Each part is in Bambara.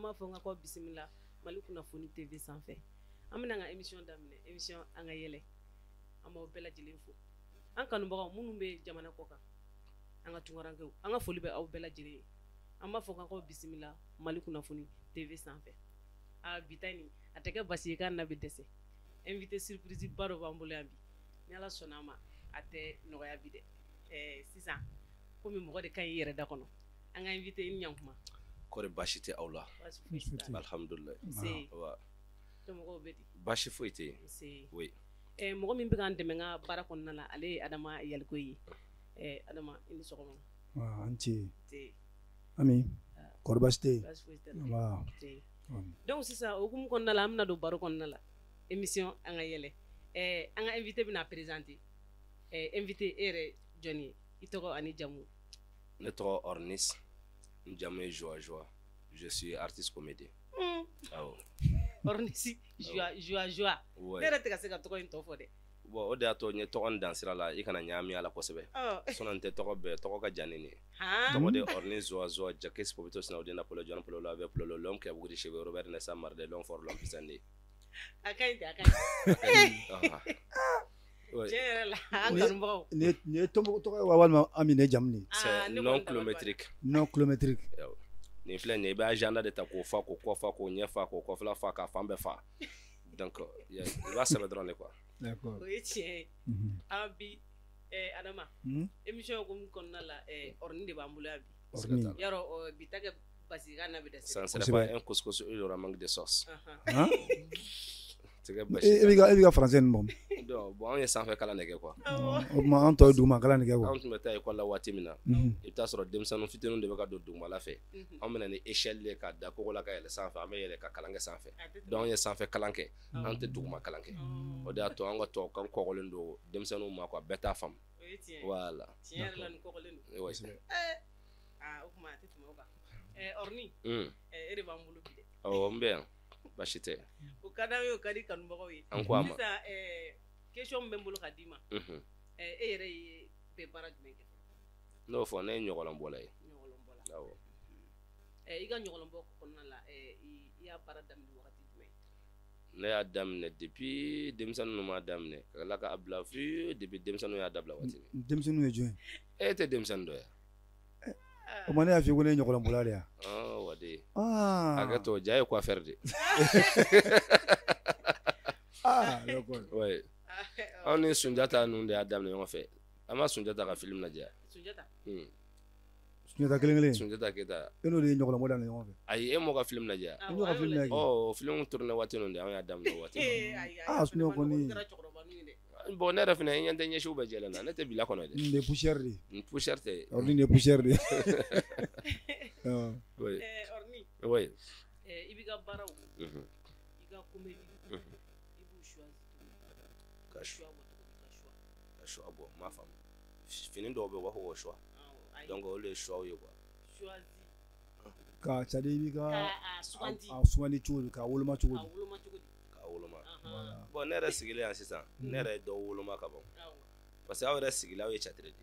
An b'a fɔ n ka ko bisimila Mali Kunnafoni TV sanfɛ. An bɛna an ka émission daminɛ, émission An ka yɛlɛ. An b'aw bɛɛ lajɛlen fo. An kanubagaw minnu bɛ jamana kɔ kan, an ka tunkarankew, an ka foli bɛ aw bɛɛ lajɛlen ye. An b'a fɔ k'aw bisimila Mali Kunnafoni TV sanfɛ. Aa bi ta in a tɛ kɛ basi ye k'a na bɛ dɛsɛ. Invité surprise ba dɔ b'an bolo yan bi. Ni Ala sɔnna a ma, a tɛ nɔgɔya bi dɛ. Ɛɛ sisan komi mɔgɔ de ka ɲi i yɛrɛ da kɔnɔ, an ka invité i ni ɲankuma. Kɔri baasi tɛ aw la? Baasi foyi t'a la. Alhamdulilayi. Nse. Wa Somɔgɔw bɛ di? Baasi foyi tɛ yen. Nse. Oui. Ɛɛ mɔgɔ min bɛ k'an dɛmɛ n ka baara kɔnɔna la, ale ye Adama Yaliko ye. Ɛɛ Adama, i ni sɔgɔma. An ce. Nse. Ami, kɔri baasi tɛ yen? Baasi foyi tɛ. Nba. Nse. Donc sisan o hukumu kɔnɔna la, an bɛna don baro kɔnɔna la. Émission An ka yɛlɛ. Ɛɛ an ka invité bɛna présenter. Ɛɛ invité, e yɛrɛ jɔn ye? I tɔgɔ ani jamu. Ne tɔgɔ Ornis, n jamu ye Joa Joa. Je suis artiste comédien. Awɔ. Ornis Joa Joa Joa. Ouais. Ne yɛrɛ tɛ ka se ka tɔgɔ in tɔ fɔ dɛ. Bon, o de y'a to n ye tɔgɔ in dan sira la, i kana ɲaami a la kosɛbɛ. Ɔ. Sinon n tɛ tɔgɔ bɛɛ, tɔgɔ ka jan ni nin ye. Han. Tɔgɔ de ye Ornis Joa Joa, Jacques Popito Sinawuden Napoléon John Polo Lave Polo, l'homme qui a beaucoup de cheveux, Robert Nessa Marley, l'homme fort, l'homme puissant. A ka ɲi ten, a ka ɲi. Ouais. Tiɲɛ yɛrɛ la, an kanubagaw. Nin ye tɔgɔ ye wa walima Ami nin ye jamu de ye? C'est ne non kɔni dabali banna. kilométrique. Non kilométrique. Awɔ. Nin filɛ nin ye, i bɛ agenda de ta k'o fa, k'o kɔ fa, k'o ɲɛ fa, k'o kɔfɛla fa, k'a fan bɛɛ fa. Donc i b'a sɛbɛn dɔrɔn de quoi. D'accord. O ye tiɲɛ ye. An bi Adama, émission hukumu kɔnɔna la, Orni de b'an bolo yan bi. Orni. Yarɔ bi ta kɛ basi k'a na bɛ dɛsɛ. Ça ne serait pas un couscous, il y aura manque de sauce. Han? Tigɛ basi. E b'i ka français nin bɔ. Donc bon, anw ye sanfɛ kalan de kɛ quoi. O tuma an tɔ ye duguma kalan de kɛ quoi. Anw tun bɛ taa école la waati min na, i bɛ taa sɔrɔ denmisɛnnin fitininw de bɛ ka don dugumala fɛ. Anw bɛ na ni échelle de ye k'a da kogo la ka yɛlɛ sanfɛ, an bɛ yɛlɛ ka kalan kɛ sanfɛ. Donc anw ye sanfɛ kalan kɛ, an tɛ duguma kalan kɛ. O de y'a to an ka tubabukan kɔgɔlen don denmisɛnninw ma quoi, bɛɛ t'a faamu. O ye tiɲɛ ye. Voilà. Tiɲɛ yɛrɛ la nin kɔgɔlen don. Oui. Aa o tuma a tɛ tɛmɛ o kan. Orni, e de b'an bolo bi dɛ. Awɔ, n bɛ yan. Baasi tɛ. O ka d'an ye, o ka di kanubagaw ye. An ko a ma. Sisan question min bɛ n bolo ka d'i ma. E yɛrɛ ye bɛ baara jumɛn kɛ? N'o fɔ, ne ye ɲɔgɔlɔnbɔla ye. Ɲɔgɔlɔnbɔla. Awɔ. I ka ɲɔgɔlɔnbɔ kɔnɔna la, i y'a baara daminɛ wagati jumɛn? Ne y'a daminɛ depuis denmisɛnnin ninnu m'a daminɛ ka tila k'a bila fo depuis denmisɛnninw y'a dabila waati min. Denmisɛnninw ye jɔn ye? E tɛ denmisɛnnin dɔ ye? O tuma ne y'a f'i ye ko ne ye ɲɔgɔlɔnbɔla de ye wa? Wade. Hakɛ to, ja ye coiffeur de. Ah, d'accord. Oui. Anw ni Sunjata ninnu de y'a daminɛ ɲɔgɔn fɛ. An ma Sunjata ka film lajɛ. Sunjata? Sunjata kelen kelen. Sunjata Keyita. E n'o de ye ɲɔgɔlɔnbɔ daminɛ ɲɔgɔn fɛ. Ayi, e m'o ka film lajɛ. N y'o ka film lajɛ. Ɔ, film tourné waati ninnu de, anw y'a daminɛ o waati. Ah, Sunjata kɔni. Bon, ne yɛrɛ fana, n ɲɛ tɛ ɲɛsiw bɛɛ jɛlen na, ne tɛ bila kɔnɔ dɛ. Nin de ye poussière de ye. Nin poussière tɛ. Orni nin ye poussière de ye. Oui. Orni. Oui. I b'i ka baaraw, i ka comédie, i b'u choisi cogo di? Ka choix bɔ cogo di? Ka choix. Ka choix bɔ, n m'a faamu. Fini dɔw bɛ yen, u b'a fɔ ko choix. Donc olu ye choix ye quoi. Choisi. Ka c'est à dire i b'i ka Ka sugandi. A sugandi cogo di, k'a woloma cogo di? A woloma cogo di? K'a woloma. Bon, ne yɛrɛ sigilen yan sisan, ne yɛrɛ ye dɔw woloma ka ban. Parce que aw yɛrɛ sigilen, aw ye théâtre de ye.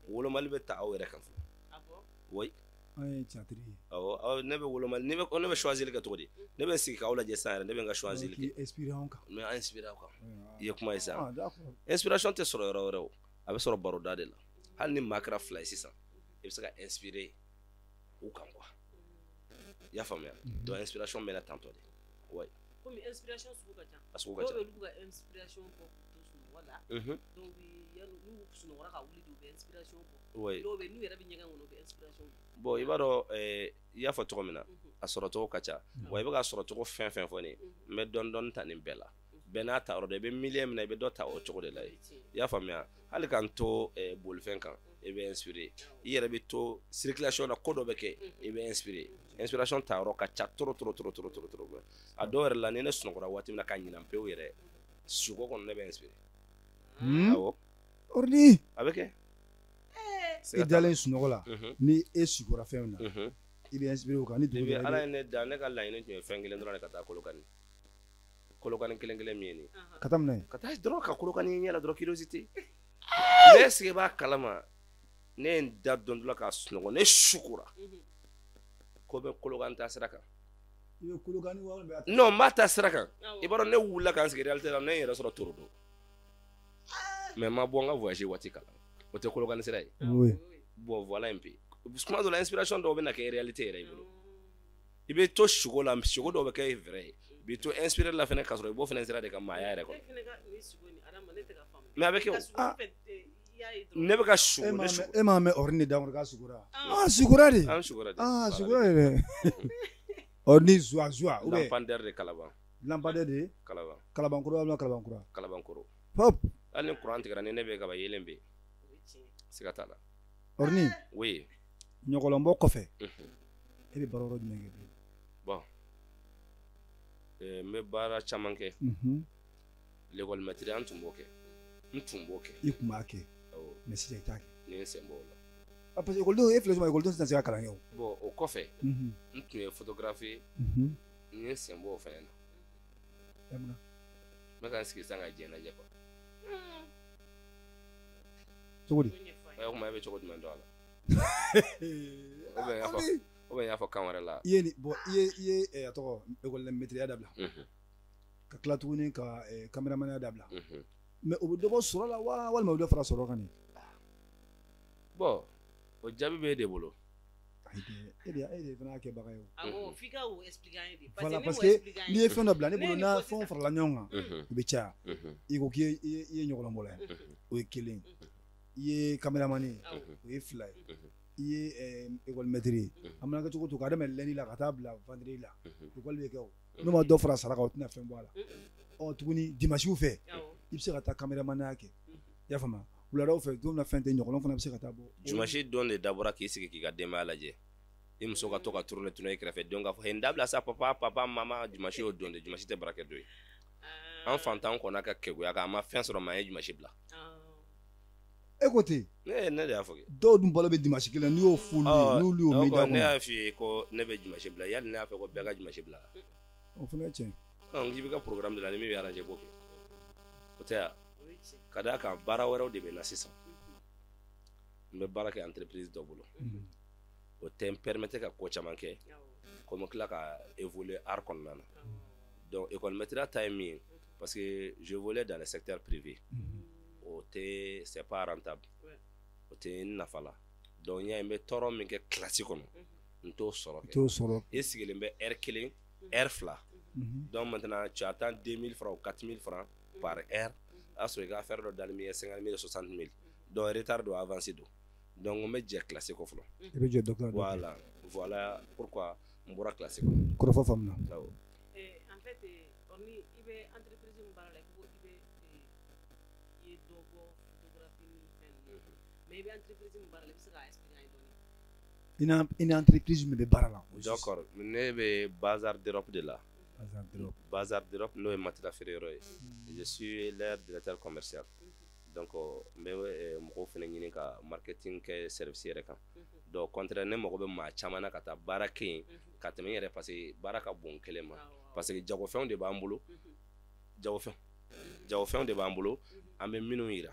Wolomali bɛ ta aw yɛrɛ kan fɔlɔ. Oui. An ye théâtre ye. Awɔ, ne bɛ wolomali, ne bɛ choisir kɛ cogo di? Ne bɛ n sigi k'aw lajɛ sisan yɛrɛ, ne bɛ n ka choisir kɛ. K'i inspirer anw kan. N bɛ inspirer aw kan. I ye kuma ye sisan. Ah, d'accord. Inspiration tɛ sɔrɔ yɔrɔ wɛrɛ o. A bɛ sɔrɔ baroda de la. Hali ni maa kɛra fila ye sisan, i bɛ se ka inspirer u kan quoi. I y'a faamuya? Donc inspiration bɛ na tantɔ de. Oui. Komi inspiration sugu ka ca. A sugu ka ca. Dɔw bɛ yen, olu b'u ka inspiration bɔ k'u to sunɔgɔ la. Dɔw bɛ yen, n'u sunɔgɔra ka wuli de, u bɛ inspiration bɔ. Oui. Dɔw bɛ yen, n'u yɛrɛ bɛ ɲɛgɛn kɔnɔ, u bɛ inspiration bɔ. Bon, i b'a dɔn, i y'a fɔ cogo min na, a sɔrɔ cogo ka ca. Wa i bɛ ka sɔrɔ cogo fɛn fɛn fɔ nin ye, n bɛ dɔɔni dɔɔni ta nin bɛɛ la. Bɛɛ n'a ta yɔrɔ dɔn, i bɛ milieu min na, i bɛ dɔ ta o cogo de la yen. I y'a faamuya? Hali k'an to bolifɛn kan, i bɛ inspirer. I yɛrɛ bɛ to circulation na, ko dɔ bɛ kɛ, i bɛ inspirer. Inspiration ta yɔrɔ ka ca trop trop trop trop trop trop. A dɔw yɛrɛ la, ni ne sunɔgɔra waati min na ka ɲinɛ pewu yɛrɛ, suko kɔnɔ ne bɛ inspirer. Awɔ. Orni. A bɛ kɛ. I dalen sunɔgɔ la, ni e sugora fɛn min na, i bɛ inspirer o kan ni dugu jɛra. Ala ye ne da, ne ka laɲini tun ye fɛn kelen dɔrɔn de, ka taa Kolokani. Kolokani kelen kelen min ye nin ye. Ka taa mun na ye? Ka taa dɔrɔn ka Kolokani ɲɛ la dɔrɔn, curiosité. Ne sigi b'a kalama, ne ye n da don dɔ la ka sunɔgɔ, ne sukora. Ko bɛ Kolokan ta sira kan. I bɛ Kolokani walima Non, n b'a ta sira kan. I b'a dɔn ne wulila k'an sigi réalité la, ne ye n yɛrɛ sɔrɔ Torodo. Mais n ma bɔ n ka voyage waati kalan. O tɛ Kolokani sira ye. Oui. Bon, voilà un peu. Kuma dɔ la, inspiration dɔw bɛ na kɛ réalité yɛrɛ i bolo. I bɛ to sugo la, sugo dɔw bɛ kɛ vrai ye. I bɛ to inspiré la fɛnɛ k'a sɔrɔ i b'o fɛnɛ sira de kan maaya yɛrɛ kɔnɔ. Mais a bɛ kɛ o. Ne bɛ ka sugo, ne sugo. E m'a mɛn Orni da kɔnɔ k'a sugora. Ah, sugora de. An sugora de. Ah, sugora de dɛ. Orni zuwa zuwa. Lampadaire de Kalaban. Lampadaire de Kalaban. Kalabankoro walima Kalabankura. Kalabankoro. Hop. Hali ni courant tigɛra ni ne bɛ kaban yeelen bɛ yen. Siga t'a la. Orni. Oui. Ɲɔgɔlɔnbɔ kɔfɛ. E bɛ baara yɔrɔ jumɛn kɛ bilen? Bon. N bɛ baara caman kɛ. L'école maître an tun b'o kɛ. N tun b'o kɛ. I tun b'a kɛ. Mais sisan i t'a kɛ. N ye n sen bɔ o la. Ah, parce que ekɔlidenw e filɛ cogo min ekɔlidenw tɛna se ka kalan kɛ o. Bon, o kɔfɛ. N tun ye photographe ye. N ye n sen bɔ o fɛnɛ na. Mun na? N bɛ ka n sigi sisan ka diɲɛ lajɛ quoi. Cogo di? O tuma e bɛ cogo jumɛn dɔn a la? Ou bien n y'a fɔ kan wɛrɛ la. I ye nin bon i ye a tɔgɔ ekɔli maîtrise dabila. Ka tila tuguni ka caméraman dabila. Mais o bɛ dɔ bɔ sɔrɔ la wa walima o bɛ dɔ fara sɔrɔ kan de? Bon, o jaabi bɛ e de bolo. E de fana y'a kɛbaga ye o. Awɔ, f'i ka o expliquer an ye de. Voilà, parce que n'i ye fɛn dɔ bila ne bolo n'a fɛnw farala ɲɔgɔn kan, u bɛ caya. I ko k'i ye ɲɔgɔlɔnbɔla ye, o ye kelen ye. I ye caméraman ye, o ye fila ye. I ye école maître ye. A mana kɛ cogo o cogo k'a daminɛ lundi la ka taa bila vendredi la, école bɛ kɛ o. N'o ma dɔ fara sara kan, o tɛna fɛn bɔ a la. Ɔ tuguni dimanche fɛ, i bɛ se ka taa caméraman kɛ. I y'a faamu? Wuladaw fɛ, don min na fɛn tɛ ɲɔgɔlɔn fana bɛ se ka taa bɔ. Dimanche don de dabɔra k'i sigi k'i ka denbaya lajɛ. I muso ka to ka tourner i kɛrɛfɛ, denw k'a fɔ n dabila sa papa papa mama. Dimanche y'o don de, dimanche tɛ baara kɛ don ye. An fantan kɔnna ka keguya kan, an ma fɛn sɔrɔ, mais an ye dimanche bila. E ko ten? Ne de y'a fɔ kɛ. Dɔw dun balo bɛ dimanche kelen, n'i y'o f'olu ye, n'olu y'o mɛn i da kɔnɔ. Ne y'a f'i ye ko ne bɛ dimanche bila, yali ne y'a fɔ ko bɛɛ ka dimanche bila. O fana ye tiɲɛ ye. Ɔ n k'i bɛ ka programme de la, ni min bɛ arranger i b'o kɛ. O tɛ wa? Ka d'a kan baara wɛrɛw de bɛ na sisan. N bɛ baara kɛ entreprise dɔ bolo. O tɛ n permettre ka ko caman kɛ. Ko n bɛ tila ka évoluer art kɔnɔna na. Donc école maître ta ye min ye, parce que j'évolue dans le secteur privé. O tɛ, c'est pas rentable. O tɛ n nafa la. Donc n y'a ye n bɛ tɔɔrɔ min kɛ classe kɔnɔ, n t'o sɔrɔ kɛ. I t'o sɔrɔ. I sigilen bɛ heure kelen, heure fila. Donc maintenant tu attends 2000 francs ou 4000 francs par heure. A y'a sɔrɔ i ka affaire dɔ dalen bɛ 50 000 60 000. Donc retard don, avance don. Donc n bɛ jɛ classe kɔ fɔlɔ. I bɛ jɛ dɔ kɔ. Voilà, voilà pourquoi n bɔra classe kɔnɔ. Kɔrɔfɔ faamuna. Awɔ. En fait, Orni, i bɛ entreprise min baara la, i ko i bɛ i ye dɔ bɔ photographie ni fɛn ninnu. Mais i bɛ entreprise min baara la, i bɛ se k'a expliquer an ye dɔɔni. I ni entreprise min bɛ baara la. D'accord, ne bɛ Bazar d'Europe de la. Bazar d'Europe. Bazar d'Europe n'o ye matelas feere yɔrɔ ye. Je suis leur directeur commercial. Donc n bɛ mɔgɔw fana ɲini ka marketing kɛ service yɛrɛ kan. Donc contraire ne mago bɛ maa caman na ka taa baara kɛ yen ka tɛmɛ n yɛrɛ, parce que baara ka bon kelen ma. Parce que jagofɛnw de b'an bolo. Jagofɛnw de b'an bolo, an bɛ minnu yira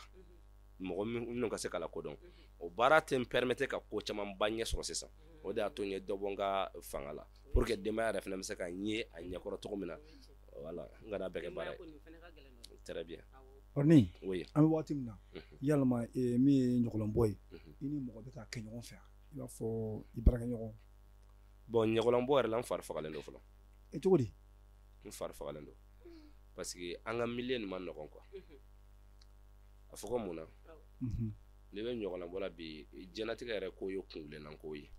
mɔgɔ minnu ka se k'a lakodɔn. O baara tɛ n permettre ka ko camanba ɲɛ sɔrɔ sisan. O de y'a to n ye dɔ bɔ n ka fanga la pour que denbaya yɛrɛ fana bɛ se ka n ye a ɲɛkɔrɔ cogo min na. Voilà, n kana bɛɛ kɛ baara ye. Très bien. Orni, oui. An bɛ waati min na, yalima min ye ɲɔgɔlɔnbɔ ye, i ni mɔgɔ bɛ ka kɛ ɲɔgɔn fɛ, i b'a fɔ i baarakɛɲɔgɔn? Bon, ɲɔgɔlɔnbɔ yɛrɛ la, n fari fagalen don fɔlɔ. E cogo di? N fari fagalen don parce que an ka milieu nin ma nɔgɔn quoi. A fɔ ko mun na? N'i bɛ ɲɔgɔlɔnbɔ la bi, diɲɛlatigɛ yɛrɛ ko ye kunkilenna ko ye.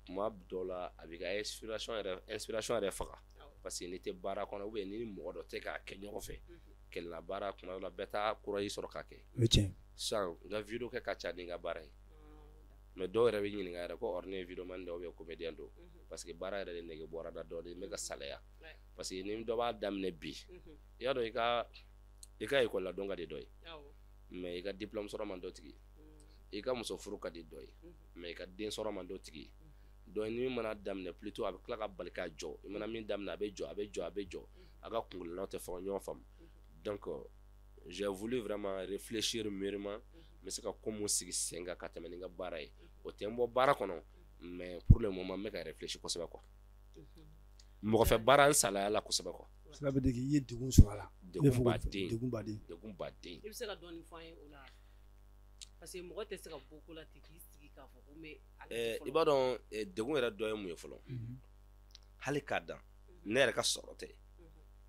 Tuma dɔw la a b'i ka inspiration yɛrɛ faga. Parce que n'i tɛ baara kɔnɔ ou bien ni mɔgɔ dɔ tɛ k'a kɛ ɲɔgɔn fɛ. Kɛlɛla baara kuma dɔ la bɛɛ t'a kura sɔrɔ k'a kɛ. O ye tiɲɛ. Sisan n ka vidéo kɛ ka ca ni n ka baara ye. Mais dɔw yɛrɛ bɛ ɲininka yɛrɛ ko Orni ye vidéoman de ou bien comédien don. Parce que baara yɛrɛ de nege bɔra da dɔɔnin, n bɛ ka salaya. Parce que ni dɔ b'a daminɛ bi, i y'a dɔn i ka école la don ka di dɔ ye. Mais i ka diplôme sɔrɔ man dɔ tigi. I ka muso furu ka di dɔ ye. Mais i ka den sɔrɔ man dɔ tigi. Donc ni min mana daminɛ plutôt a bɛ tila ka bali ka jɔ. I mana min daminɛ a bɛ jɔ, a bɛ jɔ, a bɛ jɔ. A ka kunkilennaw tɛ fɔ ɲɔgɔn faamu. Donc j'ai voulu vraiment réfléchir mûrement. N bɛ se ka ko mun sigi sen kan ka tɛmɛ ni n ka baara ye. O tɛ n bɔ baara kɔnɔ, Mais pour le moment n bɛ ka réfléchir kosɛbɛ quoi. Mɔgɔ fɛ baara n salaya la kosɛbɛ quoi. Cela veut dire qu'il y a degun sɔrɔ a la. Degun baden. Degun baden. Degun baden. I bɛ se ka dɔɔnin fɔ an ye o la, parce que mɔgɔ tɛ se ka bɔ ko la ten k'i sigi k'a fɔ ko n bɛ. I b'a dɔn degun yɛrɛ dɔ ye mun ye fɔlɔ? Hali k'a dan ne yɛrɛ ka sɔrɔ tɛ.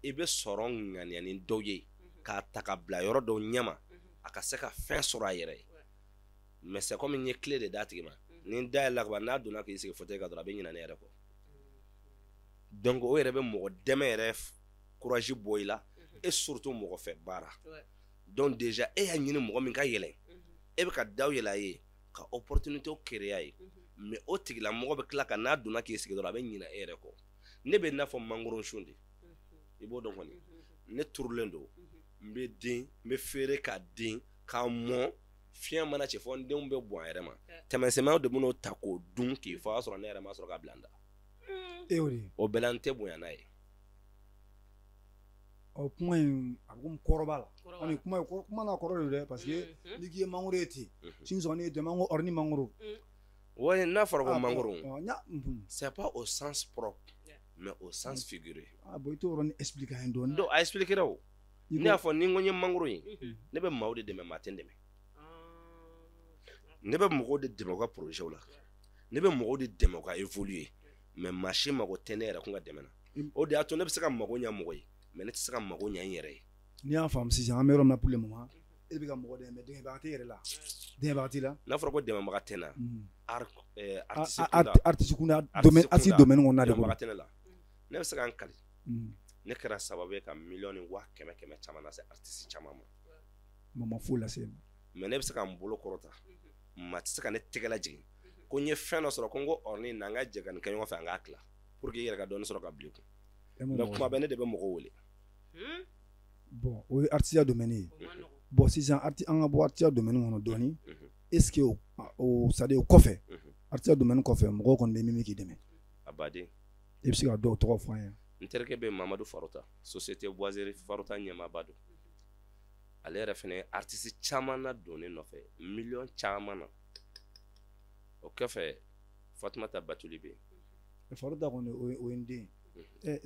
I bɛ sɔrɔ ŋaniya ni dɔw ye k'a ta ka bila yɔrɔ dɔw ɲɛma a ka se ka fɛn sɔrɔ a yɛrɛ ye. Mais c'est comme n ye clé de d'a tigi ma. Ni n da yɛlɛla ka ban, n'a donna k'i sigi fauteuil kan dɔrɔn, a bɛ ɲinɛ ne yɛrɛ kɔ. Donc o yɛrɛ bɛ mɔgɔ dɛmɛ yɛrɛ courage bɔ i la, et surtout mɔgɔ fɛ baara. Donc déjà e y'a ɲini mɔgɔ min ka yɛlɛ, e bɛ ka daw yɛlɛ a ye ka opportunité créer a ye, mais o tigilamɔgɔ bɛ tila ka n'a donna k'i sigi dɔrɔn, a bɛ ɲinɛ e yɛrɛ kɔ. Ne bɛ n'a fɔ mangoro sun de, i b'o dɔn kɔni. Ne turulen don, n bɛ den, n bɛ feere ka den k'a mɔn, fiɲɛ mana ci fɔ n denw bɛ bɔn a yɛrɛ ma. Tɛmɛsɛmɛw de bɛn'o ta k'o dun k'i fɔ, o y'a sɔrɔ ne yɛrɛ ma sɔrɔ ka bila n da. O bɛɛ la n tɛ bonya n'a ye. Ɔ kuma in a ko kɔrɔ b'a la. Kɔni kuma kuma n'a kɔrɔ de dɛ, parce que n'i k'i ye mangoro ye ten, sini sɔgɔma n'i ye dɛmɛ ko ɔrɔ ni mangoro. Ouais, n'a fɔra ko mangoro, c'est pas au sens propre, mais au sens figuré. Ah bon, i t'o yɔrɔnin expliquer an ye dɔɔnin. Donc a expliquer o. Ne y'a fɔ ni n ko n ye mangoro ye, ne bɛ maaw de dɛmɛ, maa tɛ n dɛmɛ. Ne bɛ mɔgɔw de dɛmɛ u ka projet la. Ne bɛ mɔgɔw de dɛmɛ u ka évoluer. Mais maa si mago tɛ ne yɛrɛ kun ka dɛmɛ na. O de y'a to ne bɛ se ka mago ɲɛ mɔgɔ ye, mais ne tɛ se ka mago ɲɛ n yɛrɛ ye. N'i y'a faamu sisan, an bɛ yɔrɔ min na pour le moment, e bɛ ka mɔgɔ dɛmɛ, dɛmɛbaga tɛ yɛrɛ la. Dɛmɛbaga t'i la. N'a fɔra ko dɛmɛbaga tɛ n na, artiste kunda, domaine, artiste domaine kɔnɔna de ko. Dɛmɛbaga tɛ ne la. Ne bɛ se ka n kali. Ne kɛra sababu ye ka miliyɔn ni 100,000 caman lase artiste caman ma. Ma foyi lase. Mais ne bɛ se ka n bolo kɔrɔta. Maa tɛ se ka ne tɛgɛ lajigin. Ko n ye fɛn dɔ sɔrɔ, ko n ko ɔrɔnin na, an ka jɛ ka nin kɛ ɲɔgɔn fɛ, an k'a tila. Pour que i yɛrɛ ka dɔɔnin sɔrɔ ka bila i kun. Mais kuma bɛɛ ne de bɛ mɔgɔw wele. Bon, o ye artiste domaine ye. Bon, sisan an ka bɔ artiste domaine kɔnɔ dɔɔnin. Est-ce que o c'est à dire o kɔfɛ, artiste domaine kɔfɛ, mɔgɔw kɔni bɛ min k'i dɛmɛ? A baden. I bɛ se ka dɔw tɔgɔ fɔ an ye. N terikɛ bɛ Mamadu Farota, société boiserie Farota ɲɛmaaba don. Ale yɛrɛ fɛnɛ ye artiste caman na don ne nɔfɛ, miliyɔn caman na. O kɔfɛ Fatumata Batuli bɛ yen. Farota kɔni o ye n den.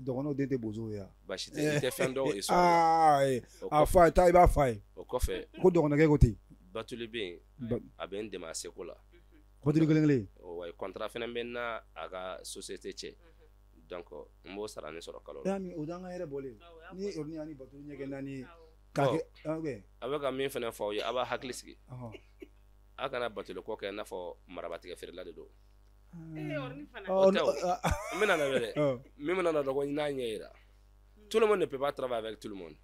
Dɔgɔnɔw den tɛ bozow ye wa? Baasi tɛ, i tɛ fɛn dɔn o histoire la. A fɔ a ye, taa i b'a fɔ a ye. O kɔfɛ. Ko dɔgɔnɔkɛ ko ten. Batuli bɛ yen, a bɛ n dɛmɛ a seko la. Batuli kelen kelen. Wa contrat fɛnɛ bɛ n n'a a ka société cɛ. Donc n b'o sara ne sɔrɔ kalo la. O y'an ka hɛrɛ bɔlen. Ni ye Orni ni Batuli ɲɛ kɛ naani ye. K'a kɛ. A bɛ ka min fɛnɛ fɔ aw ye, a b'a hakili sigi. A kana Batuli ko kɛ i n'a fɔ marabatigɛ feerela de don. N bɛna na dɛ. Min bɛna na dɔgɔ n'a ɲɛ yira. Tout le monde ne peut pas travailler avec tout le monde.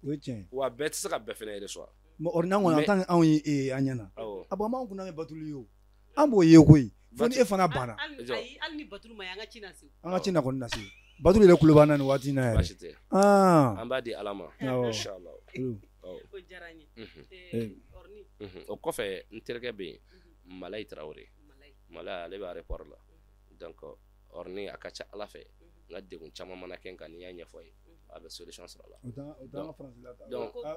O ye tiɲɛ ye. Wa bɛɛ tɛ se ka bɛɛ fɛnɛ reçoit. Mais Orni an kɔni en tant que anw ye e an ɲɛna. A bon, an b'anw kunna kɛ Batuli ye o. An b'o ye koyi. Fo ni e fana banna. Hali ni Batuli ma ye, an ka ci na se. An ka ci na kɔni na se. Batuli yɛrɛ kulo b'an na nin waati in na yɛrɛ. Baasi tɛ. An b'a di Ala ma. Inchallah. O diyara n ye. Orni. O kɔfɛ n terikɛ bɛ yen, Malayi Tarawele. Malayi ale bɛ aéroport la. Donc Orni a ka ca Ala fɛ, n ka degun caman mana kɛ n kan, n'i y'a ɲɛfɔ ye, a bɛ solution sɔrɔ a la. O t'an ka France la ta,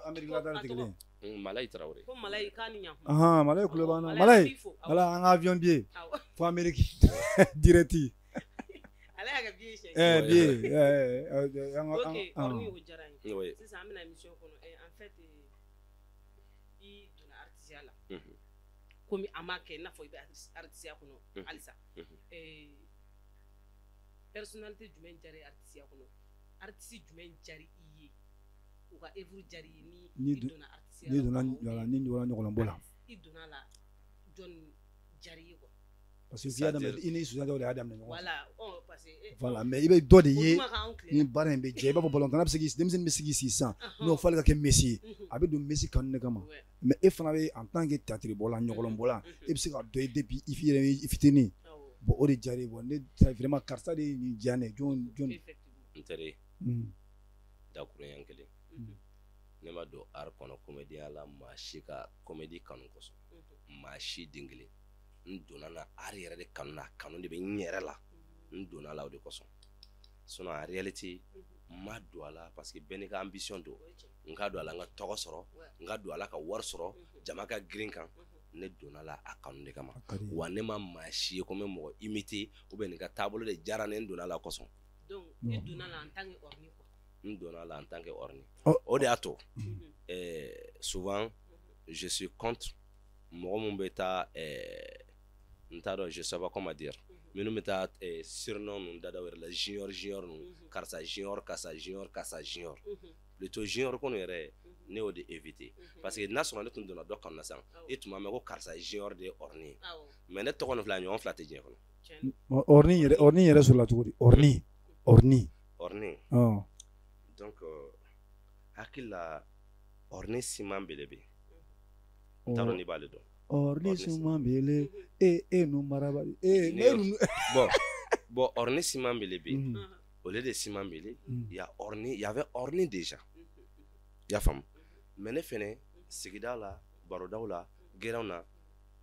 Amérique la ta tɛ kelen ye. Malayi Tarawele. Ko Malayi k'a ni ɲankuma. Malayi kulo b'an na. Malayi, Malayi an ka avion billet fo Amérique direct. Ale y'a ka billet siɲɛ. Billet an ka. Ok, Orni o diyara n ye. Sisan an bɛna émission kɔnɔ. En fait i donna artiste la. Komi a ma kɛ i n'a fɔ i bɛ artiste kɔnɔ halisa. Personnalité jumɛn diyara i artiste kɔnɔ? Artiste jumɛn diyara i ye? U ka œuvre diyara i ye ni i donna artiste la. N'i donna ni donna ɲɔgɔnlɔnbɔ la. I donna la jɔn diyara i ye quoi? Parce que i y'a daminɛ, i ni Sunjata de y'a daminɛ ɲɔgɔn fɛ. Voilà, parce que. Voilà, mais i bɛ dɔ de ye ni baara in bɛ jɛ, i b'a fɔ balontanna bɛ se k'i denmisɛnnin bɛ se k'i sigi sisan, n'o f'ale ka kɛ Messi ye, a bɛ don Messi kanu de kama. Mais e fana bɛ en tant que théâtre bɔla, ɲɔgɔlɔnbɔla, e bɛ se ka dɔ ye depuis i yɛrɛ fitinin. Bon, o de diyara i ye. Bon, ne vraiment karisa de ye nin diya ne ye, jɔn jɔn. N teri. Dakuruɲɛ kelen. Ne ma don art kɔnɔ comédien la maa si ka comédie kanu kosɔn. Maa si den kelen. N donna na art yɛrɛ de kanu na, kanu de bɛ n yɛrɛ la. N donna la o de kosɔn. Sinon en réalité, n ma don a la parce que bɛɛ n'i ka ambition don. N ka don a la n ka tɔgɔ sɔrɔ, n ka don a la ka wari sɔrɔ, jama ka girin kan. Ne donna la a kanu de kama. Wa ne ma maa si ye ko n bɛ mɔgɔ imiter ou bien nin ka taabolo de diyara ne n donna la kosɔn. Donc i donna la en tant que orni quoi. N donna la en tant que orni. O de y'a to souvent je suis contre mɔgɔ mun bɛ taa n t'a dɔn, je sais pas comment dire, minnu bɛ taa surnom ninnu da da u yɛrɛ la, junior junior ninnu, karisa junior, karisa junior, karisa junior. Plutôt junior ko nin yɛrɛ, ne y'o de éviter, parce que n'a sɔrɔ ne tun donna dɔ kanu na sisan, e tun b'a mɛn ko karisa junior de ye orni ye, mais ne tɔgɔ nin filɛ, a ɲɔgɔn fila tɛ diɲɛ kɔnɔ. Orni yɛrɛ, orni yɛrɛ sɔrɔla cogo di? Orni, orni. Orni. Donc hakili la, orni siman belebe, n t'a dɔn n'i b'ale dɔn. Orni siman bele e e nu marabali e ne. Bon, orni siman belebe, au lieu de siman bele, il y a orni, il y avait orni déjà, i y'a faamu. Mais ne fɛnɛ sigida la, barodaw la, gɛrɛnw na,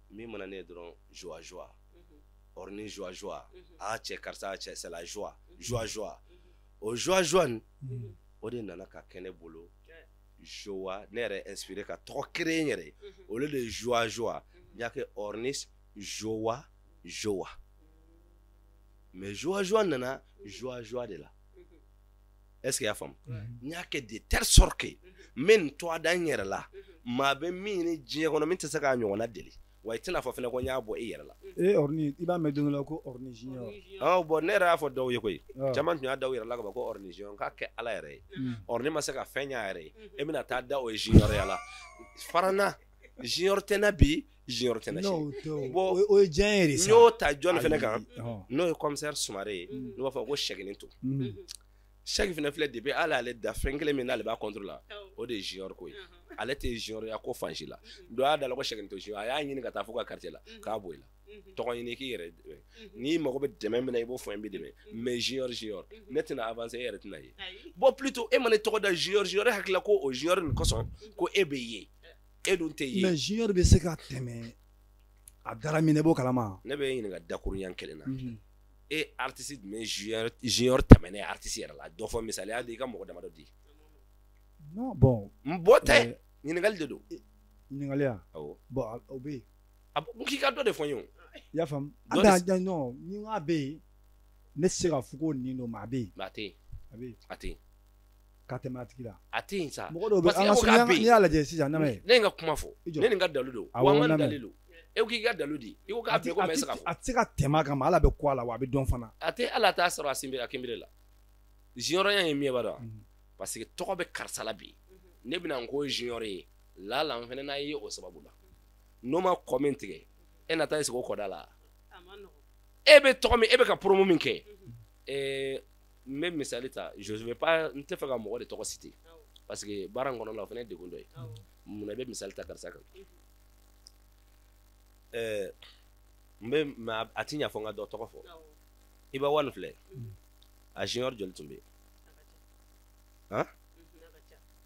min mana ne ye dɔrɔn, joie joie, orni joie joie, ah cɛ karisa cɛ, c'est la joie joie joie. O joie joie nin, o de nana ka kɛ ne bolo joie. Ne yɛrɛ inspiré ka tɔgɔ créer n yɛrɛ ye. Au lieu de joie joie, n y'a kɛ ornis joie joie. Mais joie joie nana joie joie de la. Est ce que i y'a faamu? N y'a kɛ de telle sorte que n bɛ nin tɔgɔ da n yɛrɛ la, maa bɛ min ɲini diɲɛ kɔnɔ min tɛ se k'a ɲɔgɔnna deli, wa i tɛna fɔ fɛnɛ ko n y'a bɔ e yɛrɛ la. E orni, i b'a mɛn don dɔ la ko orni junior. Awɔ, bon, ne yɛrɛ y'a fɔ dɔw ye koyi, caman tun y'a da u yɛrɛ la ka ban ko orni junior. K'a kɛ ala yɛrɛ ye, orni ma se ka fɛn ɲɛ a yɛrɛ ye, e bɛna taa da o ye junior ya la. Fara n na, junior tɛ n na bi, junior tɛ n na sini. Bon, o ye diɲɛ ye de sa. N y'o ta jɔnni fɛnɛ kan, n'o ye commissaire Sumare ye, n'u b'a fɔ ko Sɛginin to. Sɛgi fɛnɛ filɛ, depuis ala y'ale da, fɛn kelen min n'ale b'a contre la, o de ye junior ko ye. Ale tɛ junior ya ko fan si la. Dɔ y'a da la ko Sɛginin to junior, a y'a ɲini ka taa fo ka quartier la k'a bɔ i la. Tɔgɔ ɲini k'i yɛrɛ, n'i mago bɛ dɛmɛ min na, i b'o fɔ, n bɛ dɛmɛ. Mais junior junior, ne tɛna avancer, e yɛrɛ tɛna ye. Bon, plutôt e ma ne tɔgɔ da junior junior, e hakili la ko o junior nin kosɔn ko e bɛ ye, e dun tɛ ye. Mais junior bɛ se ka tɛmɛ a dara min na, i b'o kalama. Ne bɛ e ɲininka dakuruɲɛ kelen na. E artiste jumɛn junior tɛmɛnen artiste yɛrɛ la? Dɔ fɔ, misaliya di, i ka mɔgɔ damadɔ di. Non, bon. N bɔ tɛ, ɲininkali de don. Ɲininkali ya? Awɔ. Bon, o bɛ yen. N k'i ka dɔ de fɔ n ye o. I y'a faamu? Non, ni n k'a bɛ yen, ne tɛ se k'a fɔ ko nin don, mais a bɛ yen. Mais a tɛ yen. A bɛ yen. A tɛ yen. Ka tɛmɛ a tigi la. A tɛ yen sa. Mɔgɔ dɔw bɛ an ka, n'i y'a lajɛ sisan, lamɛn. Ne ye n ka kuma fɔ. Ne ni n ka dalu don. Wa n ka dalu don. E ko k'i ka dalu di. I ko k'a bɛ ko mɛ se ka fɔ. A tɛ se ka tɛmɛ a kan, mais ala bɛ ko a la, wa a bɛ dɔn fana. A tɛ, ala t'a sɔrɔ a sinbiri a kinbiri la. Junior ya ye min ye, b'a dɔn. Parce que tɔgɔ bɛ karisa la bi. Ne bɛna n ko junior ye. La la, n fɛnɛ n'a ye o sababu la. N'o ma kɔ min tigɛ, e na taa i sigi o kɔda la. E bɛ tɔgɔ min, e bɛ ka promo min kɛ. N bɛ misali ta, je vais pas, n tɛ fɛ ka mɔgɔ de tɔgɔ citer. Parce que baara in kɔnɔ la, o fana ye degun dɔ ye. Munna i bɛ misali ta karisa kan? N bɛ, mais a ti ɲa fɔ n ka dɔ tɔgɔ fɔ. Iba One filɛ, a junior joli tun bɛ yen? Han?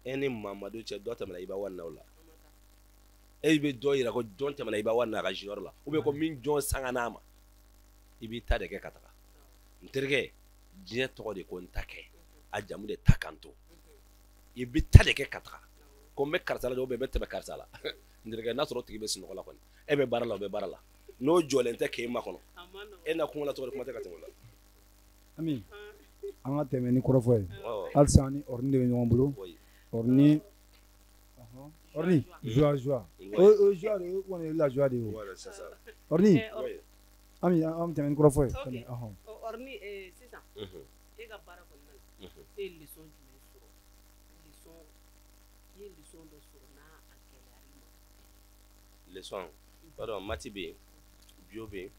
E ni Mamadu cɛ, dɔ tɛmɛna Iba One na o la. E bɛ dɔ yira ko jɔn tɛmɛna Iba One na a ka junior la, ou bien ko min jɔn sanga n'a ma, i b'i ta de kɛ ka taga. N terikɛ, diɲɛ tɔgɔ de ko n ta kɛ, a jamu de ta kan to. I bɛ ta de kɛ ka taga. Ko n bɛ karisa la, ou bien n bɛ tɛmɛ karisa la. N terikɛ, n'a sɔrɔ o tigi bɛ sunɔgɔ la kɔni, e bɛ baara la, o bɛ baara la. N'o jɔlen tɛ k'e makɔnɔ, e na kungo la cogo di, kuma tɛ ka tɛmɛ o la. Ami, an ka tɛmɛ ni kɔrɔfɔ ye. Halisa ni orni de bɛ ɲɔgɔn bolo. Orni, orni, joie joie. O joie de, o kɔni ye la joie de ye o. Orni, Ami, an bɛ tɛmɛ ni kɔrɔfɔ ye. Orni, sisan, e ka baara kɔnɔna la, e ye leçon jumɛn sɔrɔ? Leçon, i ye leçon dɔ sɔrɔ n'a a gɛlɛyara i ma? Leçon, pardon, maths bɛ yen, bio bɛ yen,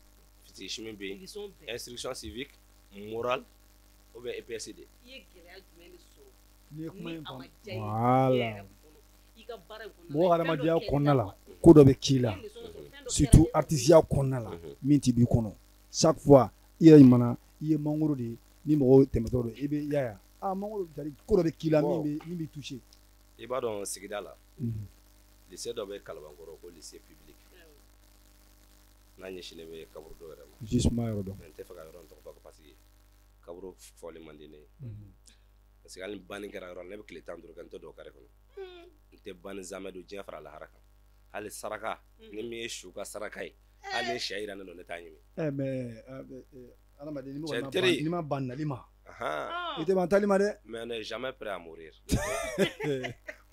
physique chimie bɛ yen, instruction civique, morale ou bien EPS de. I ye gɛlɛya jumɛn de sɔrɔ? N'i ye kuma in faamu, voilà. Mɔgɔ hadamadenya kɔnɔna la, ko dɔ bɛ k'i la, surtout artisiya kɔnɔna la, min tɛ b'i kɔnɔ. Chaque fois i yɛrɛ ɲuman, i ye mangoro de ye, ni mɔgɔw tɛmɛtɔ don, i bɛ y'a ye, ah mangoro, ko dɔ bɛ k'i la min b'i toucher. I b'a dɔn, sigida la, lycée dɔ bɛ Kalabankɔrɔ ko lycée public, n'a ɲɛsinnen bɛ kaburudo yɛrɛ ma. Justement, yɔrɔ dɔn. N tɛ fɛ ka yɔrɔ in tɔgɔ fɔ parce que kaburu fɔli man di ne ye. Parce que hali banni kɛra yɔrɔ la, ne bɛ tile 15 kɛ, n tɛ don o carré kɔnɔ. N tɛ banni zamɛ don diɲɛ fara lahara kan. Hali saraka ni min ye su ka saraka ye, hali ni sɛ yira ne don, ne t'a ɲimi. Mais adamaden, n'i ma ban nali ma, i tɛ ban tali ma dɛ. Mais on n'est jamais prêt à mourir.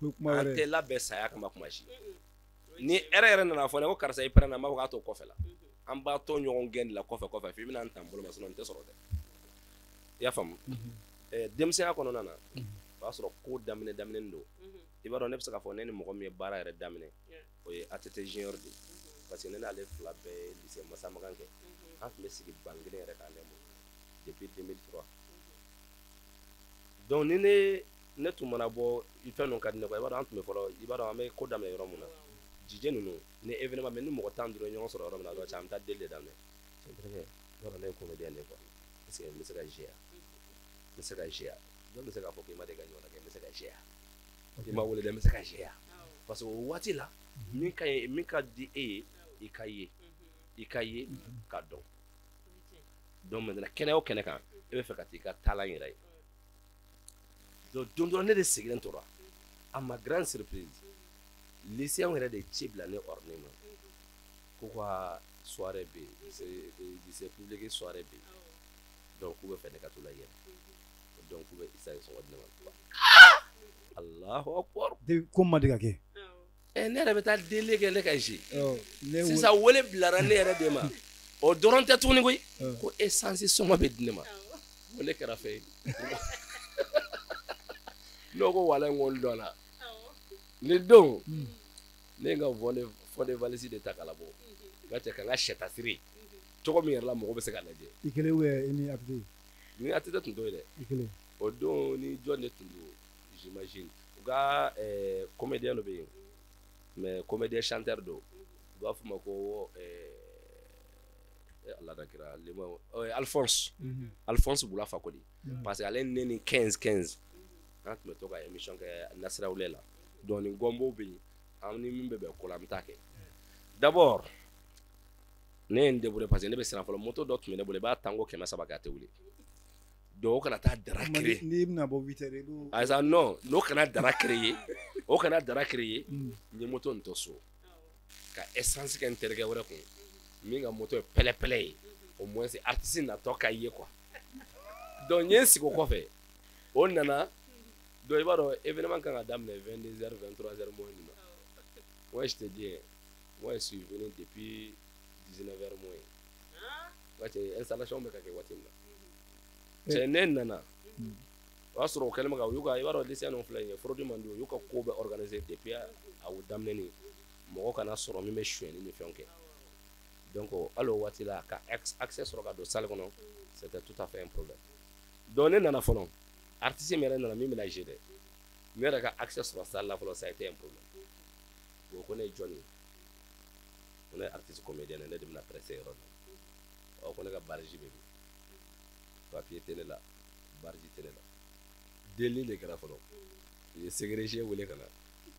An tɛ labɛn saya kama kuma si. Ni hɛrɛ yɛrɛ nana fɔ ne ko karisa i pɛrɛnna, n b'a fɔ k'a to kɔfɛ la. An b'a to ɲɔgɔn gɛn de la kɔfɛ kɔfɛ f'i bɛna n ta n bolo ma, sinon n tɛ sɔrɔ dɛ. I y'a faamu? Denmisɛnya kɔnɔna na, o y'a sɔrɔ ko daminɛ daminɛ don. I b'a dɔn, ne bɛ se k'a fɔ ne ni mɔgɔ min ye baara yɛrɛ daminɛ, o ye ATT Junior de ye, parce que ne n'ale fila bɛɛ ye lycée Masamagan kɛ. An tun bɛ sigi ban kelen yɛrɛ kan ne bolo depuis 2003. Donc ni ne tun mana bɔ fɛn ninnu ka di ne kɔ, i b'a dɔn an tun bɛ fɔlɔ, i b'a dɔn an bɛ ko daminɛ yɔrɔ min na, jijɛ ninnu ni événement bɛ, ni mɔgɔ 15 ye ɲɔgɔn sɔrɔ yɔrɔ min na dɔrɔn, an bɛ taa deli de daminɛ. Cɛ terikɛ, i b'a dɔn ne ye comédien de ye quoi, est ce que n bɛ se ka jouer? N bɛ se ka jouer? Jɔn bɛ se k'a fɔ k'i ma deli ka ɲɔgɔn kɛ? N bɛ se ka jouer? I ma wele dɛ, n bɛ se ka jouer? Parce que o waati la, min ka ɲi, min ka di e ye, i ka ye, i ka ye ka dɔn. Donc maintenant, kɛnɛ o kɛnɛ kan, e bɛ fɛ ka t'i ka taalan yɛrɛ ye. Donc don dɔ, ne de sigilen tora, à ma grande surprise, lycéen yɛrɛ de ci bila ne orne ma ko ka soirée bɛ yen, lycée public soirée bɛ yen, donc k'u bɛ fɛ ne ka t'u la yɛlɛ, donc k'u bɛ essence sɔngɔ di ne ma. Allahu akbar. Ko ma deli ka kɛ. Ne yɛrɛ bɛ taa deli kɛ, ne ka zi sisan, wele bilara ne yɛrɛ de ma. O dɔrɔn tɛ tuguni koyi, ko essence sɔngɔ bɛ di ne ma. Ko ne kɛra fɛn ye, n'o ko wala n ko n dɔnna ni don. Ne ye n ka fond de valise de ta k'a labɔ n ka cɛ ka n ka sɛtasiri cogo min yɛrɛ la, mɔgɔ bɛ se k'a lajɛ. I kelen ou bien i ni ATT? Ni ATT tun t'o ye dɛ. I kelen. O don ni jɔn de tun don? J'imagine u ka comédien dɔ bɛ yen, mais comédien chanteur don, u b'a fɔ o ma ko Ala ka kira Alphonse, Alphonse Bula Fakoli, parce que ale ne ni 15 15 an tun bɛ to ka émission kɛ Nasirawulen la. Donc ni gɔnbo bɛ yen, an ni min bɛ bɛn ko la, an bɛ taa kɛ. D'abord ne ye n débrouillé, parce que ne bɛ siran fɔlɔ. Moto dɔ tun bɛ ne bolo, i b'a tan ko 300 kɛ, a tɛ wuli. Donc o kana taa dara créer. N'i bɛna bɔ 8 heures, i b'o. Ayi non, n'o kana dara créer, o kana dara créer. N ye moto nin to so ka essence kɛ n terikɛ wɛrɛ kun min ka moto ye pɛlɛpɛlɛ ye, au moins artiste natɔ ka ye quoi. Donc n ye n sigi o kɔfɛ, o nana. Donc i b'a dɔn événement kan ka daminɛ 22 heures, 23 heures moins nin ma. Moi je te dis, moi je suis venu depuis 19 heures moins. Waati installation bɛ ka kɛ waati min na, cɛ, ne nana, o y'a sɔrɔ o kɛlen bɛ ka u y'u ka, i b'a dɔn lycée ninnu filɛ nin ye, fraude man di, u y'u ka ko bɛɛ organiser depuis a daminɛ, mɔgɔ kana sɔrɔ min bɛ sonyɛni ni fɛnw kɛ. Donc hali o waati la, ka accès sɔrɔ ka don salle kɔnɔ, c'était tout à fait un problème. Donc ne nana fɔlɔ, artiste min yɛrɛ nana min bɛna jouer dɛ, ne yɛrɛ ka accès sɔrɔ salle la fɔlɔ, ça a été un problème. O ko ne ye jɔn ye? Ko ne ye artiste comédien, ne de bɛna pressé yɔrɔ la. Ɔ ko ne ka badge bɛ min? Papier tɛ ne la, badge tɛ ne la. Delili de kɛra fɔlɔ, u ye secrétaire wele ka na,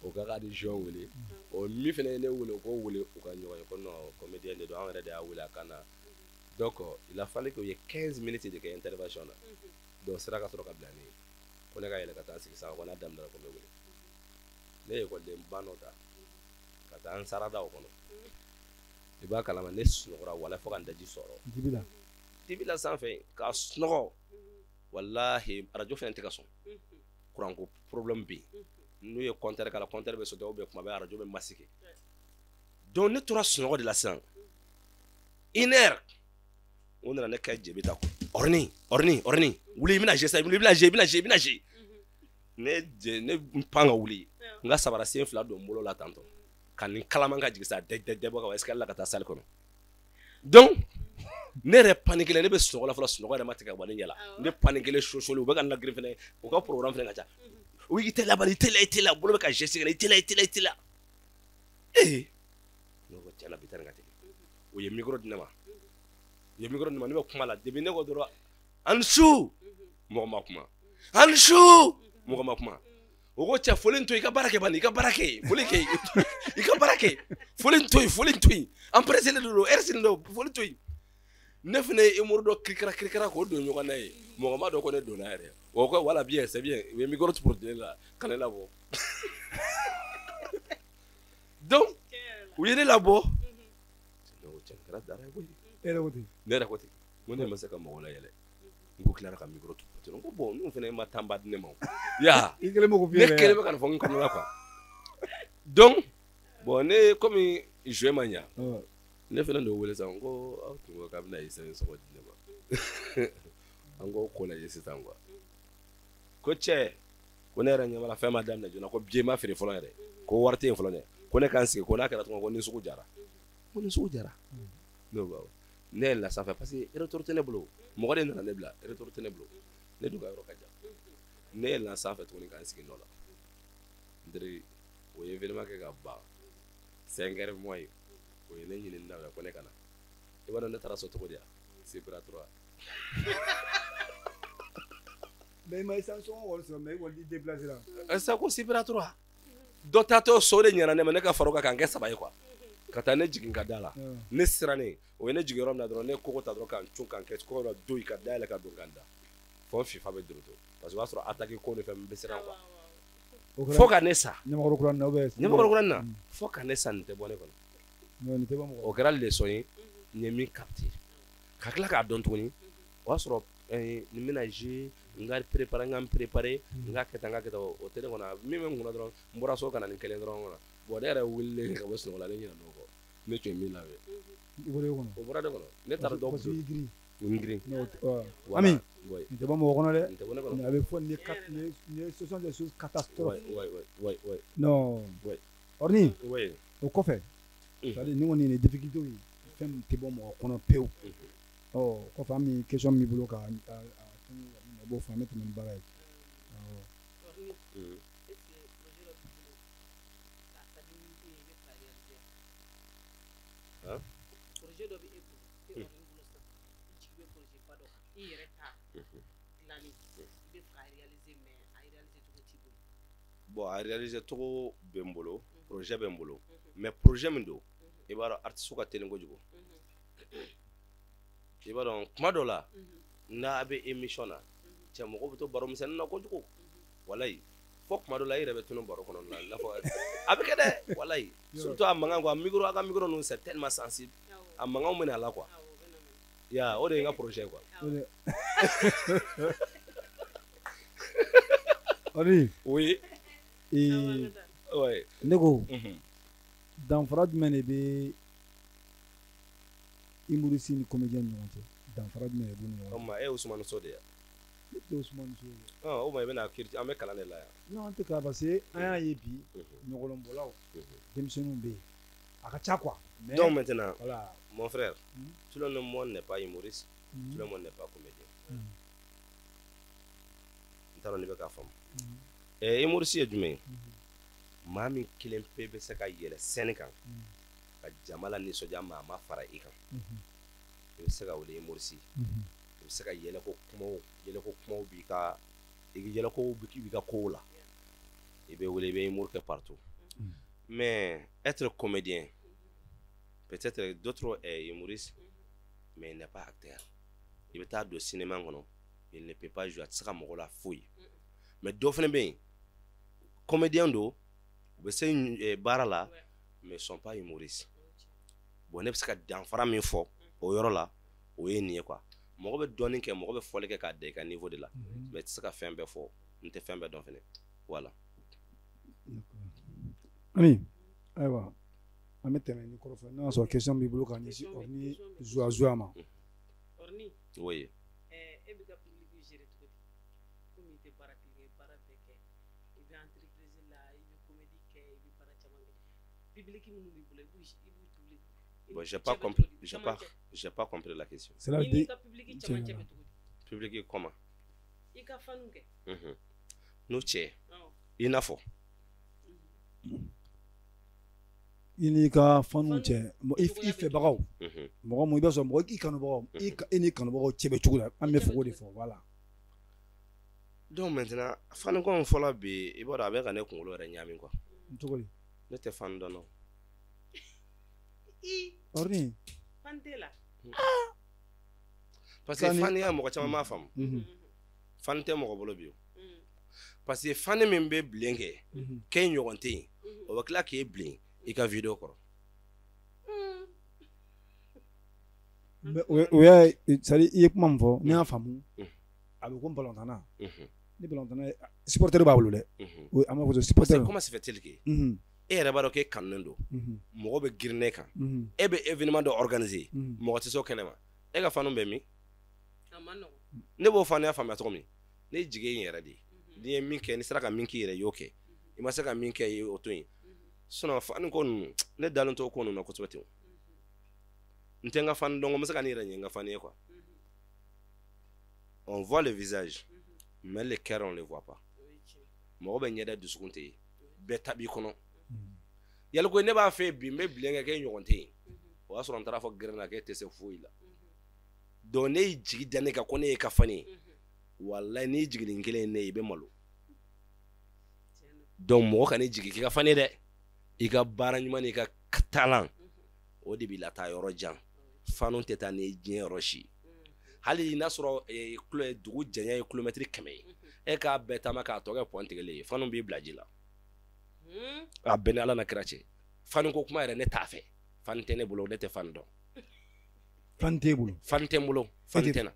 o ka ka di juin wele, o min fana ye ne wele, o k'o wele u ka ɲɔgɔn ye ko non, comédien de don, an yɛrɛ de y'a wele a ka na. Donc il a fallu que u ye 15 minutes de kɛ intervention na. Donc sira ka sɔrɔ ka bila ne ye ko ne ka yɛlɛ ka taa sigi sisan, ko n'a daminɛra ko n bɛ wele. Ne ye ekɔliden ba dɔ ta ka taa n sarada o kɔnɔ, i b'a kalama, ne sunɔgɔra wala fo ka n daji sɔrɔ. Dibi la. Dibi la sanfɛ k'a sunɔgɔ, walahi arajo fana tɛ ka sɔn, kuranko problème bɛ yen, n'u ye compteur k'a la, compteur bɛ sauter ou bien kuma bɛɛ arajo bɛ masquer. Donc ne tora sunɔgɔ de la sisan une heure. O nana ne kɛ jebi ta ko ɔrɔni ɔrɔni ɔrɔni, wuli, i bɛna jouer sisan, i bɛna jouer, i bɛna jouer, i bɛna jouer. Ne je ne pan ka wuli, n ka sabara sen fila don n bolo la tantɔ ka nin kalaman ka jigin sa dɛ dɛ dɛ, bɔ ka bɔ escalier la ka taa salle kɔnɔ. Donc ne yɛrɛ paniqué, ne bɛ sunɔgɔ la fɔlɔ, sunɔgɔ yɛrɛ ma tigɛ ka bɔ ne ɲɛ la. Ne paniqué, sosoli, u bɛ ka n lagirin fɛnɛ, u ka programme fɛnɛ ka ca. U i teliya bani, i teliya, i teliya, bolo bɛ ka geste kɛ, i teliya, i teliya, i teliya. Ee, ne ko tiɲɛ na bi ta nin ka teli. U ye micro di ne ma, u ye micro di ne ma, ne bɛ kuma la depuis ne ko dɔrɔn a ni su, mɔgɔ ma kuma, a ni su, mɔgɔ ma kuma. O ko cɛ, foli to yen, i ka baara kɛ bani, i ka baara kɛ, foli kɛ, i ka baara kɛ, foli to yen, foli to yen, an pressé don, heure selen don, foli to yen. Ne fana ye humour dɔ kirikara kirikara k'o don ɲɔgɔn na ye, mɔgɔ ma dɔn ko ne donna yɛrɛ. O ko voilà, bien, c'est bien. U ye micro pour ne la ka ne labɔ. Donc U ye ne labɔ. Ne ko cɛ, nin kɛra dara ye koyi. E yɛrɛ ko ten? Ne yɛrɛ ko ten. N ko ne ma se ka mɔgɔw layɛlɛ. N ko tilara ka micro tu. N ko bon, ninnu fana ma temps ba di ne ma o. Ya. I kɛlen bɛ k'o f'i Ne yɛrɛ ye. kɛlen bɛ ka nin fɔ n kɔnɔ la quoi. Donc bon, ne comme jouer ma ɲa. Ne fana d'o wele sisan, n ko aw tun ko k'a bɛna essence sɔngɔ di ne ma. An k'o ko lajɛ sisan quoi. Ko cɛ, ko ne yɛrɛ ɲɛ b'a la fɛn ma daminɛ joona, ko billet ma feere fɔlɔ yɛrɛ. Ko wari tɛ yen fɔlɔ dɛ. Ko ne k'an sigi, ko n'a kɛra tuguni ko ni sugu jara. Ko ni sugu jara. Ne ko awɔ. Ne yɛlɛnna sanfɛ parce que retour tɛ ne bolo. Mɔgɔ de nana ne bila, retour tɛ ne bolo. Ne dun ka yɔrɔ ka jan. Ne yɛlɛnna sanfɛ tuguni k'an sigi nɔ la. N teri, o ye événement kɛ ka ban. 5 heures moins ye. O ye ne ɲinini daminɛ ko ne ka na. I b'a dɔn ne taara so cogo di wa? Sibira 3. Mais i ma essence sɔngɔ wari sɔrɔ, mais i kɔni déplacé la. Sa ko Sibira 3. Dɔ taatɔ so de ɲɛna ne ma, ne ka fara o kan k'an kɛ 3 ye quoi. Ka taa ne jigin ka da la. Ne sirannen, o ye ne jigin yɔrɔ min na dɔrɔn, ne ye kogo ta dɔrɔn k'an cun k'an kɛ kogo la doyi ka dayɛlɛ ka don k'an da. Fo n fifa bɛ doroto. Parce que o b'a sɔrɔ attaque ko ni fɛn bɛ siran quoi. Fo ka ne sa. Ɲamakɔrɔ kura na ou bien? Ɲamakɔrɔ kura na. Fo ka ne sa, nin tɛ bɔ ne kɔnɔ. Non, nin tɛ bɔ mɔgɔ. O kɛra leçon ye, n ye min capté. Ka tila k'a dɔn tuguni, o y'a sɔrɔ nin bɛna jouer, n ka préparer, n ka n préparer, n ka kɛ tan, n ka kɛ tan, o tɛ ne kɔnɔ. Min bɛ n kunna dɔrɔn, n bɔra so ka na nin kelen dɔrɔn kɔnɔ. Bon, ne yɛrɛ wulilen ka bɔ sunɔgɔ la, ne ɲinɛna o kɔ. Ne tun ye min labɛn. I bɔra e kɔnɔ? O bɔra ne kɔnɔ. Ne taara dɔw Parce que i girin. N girin. Ami, nin tɛ bɔ mɔgɔ kɔnɔ dɛ. Nin tɛ bɔ ne kɔnɔ. A bɛ fɔ nin ye, ce sont des choses catastrophes. Ouais. Non. Ouais. Orni. Ouais. O kɔfɛ. C'est-à-dire ni kɔni nin ye difficulté ye. Fɛn min tɛ bɔ mɔgɔ kɔnɔ pewu. Ɔ kɔfɛ, an bɛ question min b'i bolo ka a b'o fɔ, an bɛ tɛmɛ ni baara ye. Awɔ. Hein? Projet dɔ bɛ e bolo, e kɔni bolo sisan, i jigi bɛ projet ba dɔ kan, i yɛrɛ ta dilanni, i bɛ fɛ k'a réaliser, mais a réaliser cogo t'i bolo. Bon, a réaliser cogo bɛ n bolo, projet bɛ n bolo, mais projet min don, i b'a dɔn artiste ka teli kojugu. I b'a dɔn kuma dɔ la, n'a bɛ émission na, cɛ mɔgɔw bɛ to baro misɛnnin na kojugu. Walayi, fo kuma dɔ la i yɛrɛ bɛ tunun baro kɔnɔ la, i n'a fɔ a bɛ kɛ dɛ, walayi. Surtout a mankan quoi, micro, a ka micro ninnu c'est tellement sensible. A mankanw bɛ na a la quoi. Ya, o de ye n ka projet quoi. Orni. Oui. Ouais. Ne ko, danfara jumɛn de bɛ humoriste ni comédien ni ɲɔgɔn cɛ? Danfara jumɛn de b'u ni ɲɔgɔn cɛ? O tuma e ye Usumani So de ye? Ne tɛ Usumani So ye. O tuma i bɛna kiiri, an bɛ kalan de la yan. Non, an tɛ kalan parce que an y'a ye bi ɲɔgɔlɔnbɔlaw, denmisɛnninw bɛ yen. A ka ca quoi. Mais donc maintenant, voilà. Mon frère, tout le monde n'est pas humoriste, tout le monde n'est pas comédien. N t'a dɔn n'i bɛ k'a faamu. Humoriste ye jumɛn ye? Maa min kelen pe bɛ se ka yɛlɛ scène kan ka jama la nisɔndiya, maa ma fara i kan. I bɛ se ka wele humoriste. I bɛ se ka yɛlɛko kumaw, yɛlɛko kumaw b'i ka, i yɛlɛko b'i ka kow la. I bɛ wele, i bɛ humour kɛ partout. Mais être comédien, peut-être d'autres est humoriste, mais il n'est pas acteur. I bɛ taa don cinéma kɔnɔ, il ne peut pas jouer, a tɛ se ka mɔgɔ la foyi. Mais dɔ fana bɛ yen, comédien don, u bɛ se baara la, mais ils sont pas humoristes. Bon, ne bɛ se ka danfara min fɔ o yɔrɔ la, o ye nin ye quoi. Mɔgɔ bɛ dɔɔnin kɛ, mɔgɔ bɛ fɔli kɛ k'a dan i ka niveau de la, mais i tɛ se ka fɛn bɛɛ fɔ, n tɛ fɛn bɛɛ dɔn fɛnɛ. Voilà. Ami, ayiwa, an bɛ tɛmɛ ni kɔrɔfɔ ye. N'a y'a sɔrɔ question b'i bolo ka ɲɛsin Orni Zuwa ma. Orni. Oui. E bɛ ka public gérer cogo di? Komi i tɛ baara kelen kɛ, baara bɛɛ kɛ. I bɛ entreprise la, i bɛ comédie kɛ, i bɛ baara caman kɛ. Public minnu b'i bolo, i b'u public. Bon, j'ai pas compris, j'ai pas compris la question. C'est la I ka public camancɛ bɛ cogo di? Public comment? I ka fanu kɛ. N'o cɛ. I n'a fɔ. I n'i ka fanu cɛ, i fɛbagaw, mɔgɔ mun i b'a sɔrɔ mɔgɔ i kanubagaw, e n'i kanubagaw cɛ bɛ cogo la, an bɛ fɛ k'o de fɔ, voilà. Donc maintenant, fanu ko in fɔlɔ bi, i b'a dɔn a bɛ ka ne kunkolo yɛrɛ ɲaami quoi. Cogo di? Ne tɛ fan dɔn o. Orni. Fan tɛ la. Parce que faniya mɔgɔ caman m'a faamu. Fan tɛ mɔgɔ bolo bi o. Parce que fan min bɛ bilen kɛ, k'e ɲɔgɔn tɛ yen, o bɛ tila k'e bilen i ka vidéo kɔrɔ. O y'a c'est-à-dire i ye kuma min fɔ, ne y'a faamu, a bɛ ko balontanna, ni balontanna supporter b'a bolo dɛ, o an b'a fɔ supporter. Comment se fait-il que e yɛrɛ b'a dɔn k'e kanunen don, mɔgɔ bɛ girin ne kan, e bɛ événement dɔ organiser, mɔgɔ tɛ se o kɛnɛ ma, e ka fanu bɛ min? Ne b'o fana y'a faamuya cogo min, ne jigi ye n yɛrɛ de ye. N'i ye min kɛ, n'i sera ka min k'i yɛrɛ, i y'o kɛ, i ma se ka min kɛ, i y'o to yen. Sinon fani ko ninnu, ne dalen t'o ko ninnu na kosɛbɛ ten. N tɛ n ka fani dɔn, n bɛ se ka n yɛrɛ ɲɛ n ka fani ye quoi. On voit le visage, mais le cœur on le voit pas. Mɔgɔ bɛ ɲɛda, dusukun tɛ yen, bɛɛ ta b'i kɔnɔ. Yali ko ne b'a fɛ bi, n bɛ bilen kɛ k'e ɲɔgɔn tɛ yen, o y'a sɔrɔ n taara fɔ gɛrɛn na k'e tɛ se foyi la. Donc ne y'i jigi da ne kan ko ne ye ka fani ye, walayi n'i jiginin kelen ye ne ye, i bɛ malo. Donc mɔgɔ kan'i jigi k'i ka fani ye dɛ, i ka baara ɲuman n'i ka talent, o de b'i lataa yɔrɔ jan. Fanu tɛ taa n'i ye diɲɛ yɔrɔ si. Hali n'a sɔrɔ dugu janya ye kilomɛtiri 100 ye, e k'a bɛɛ taama k'a tɔ kɛ pɔn tigɛlen ye, fanu b'i bila ji la. A bɛɛ ni Ala na kira cɛ. Fanu ko kuma yɛrɛ ne t'a fɛ, fani tɛ ne bolo, ne tɛ fani dɔn. Fan t'e bolo? Fan tɛ n bolo, fan tɛ na.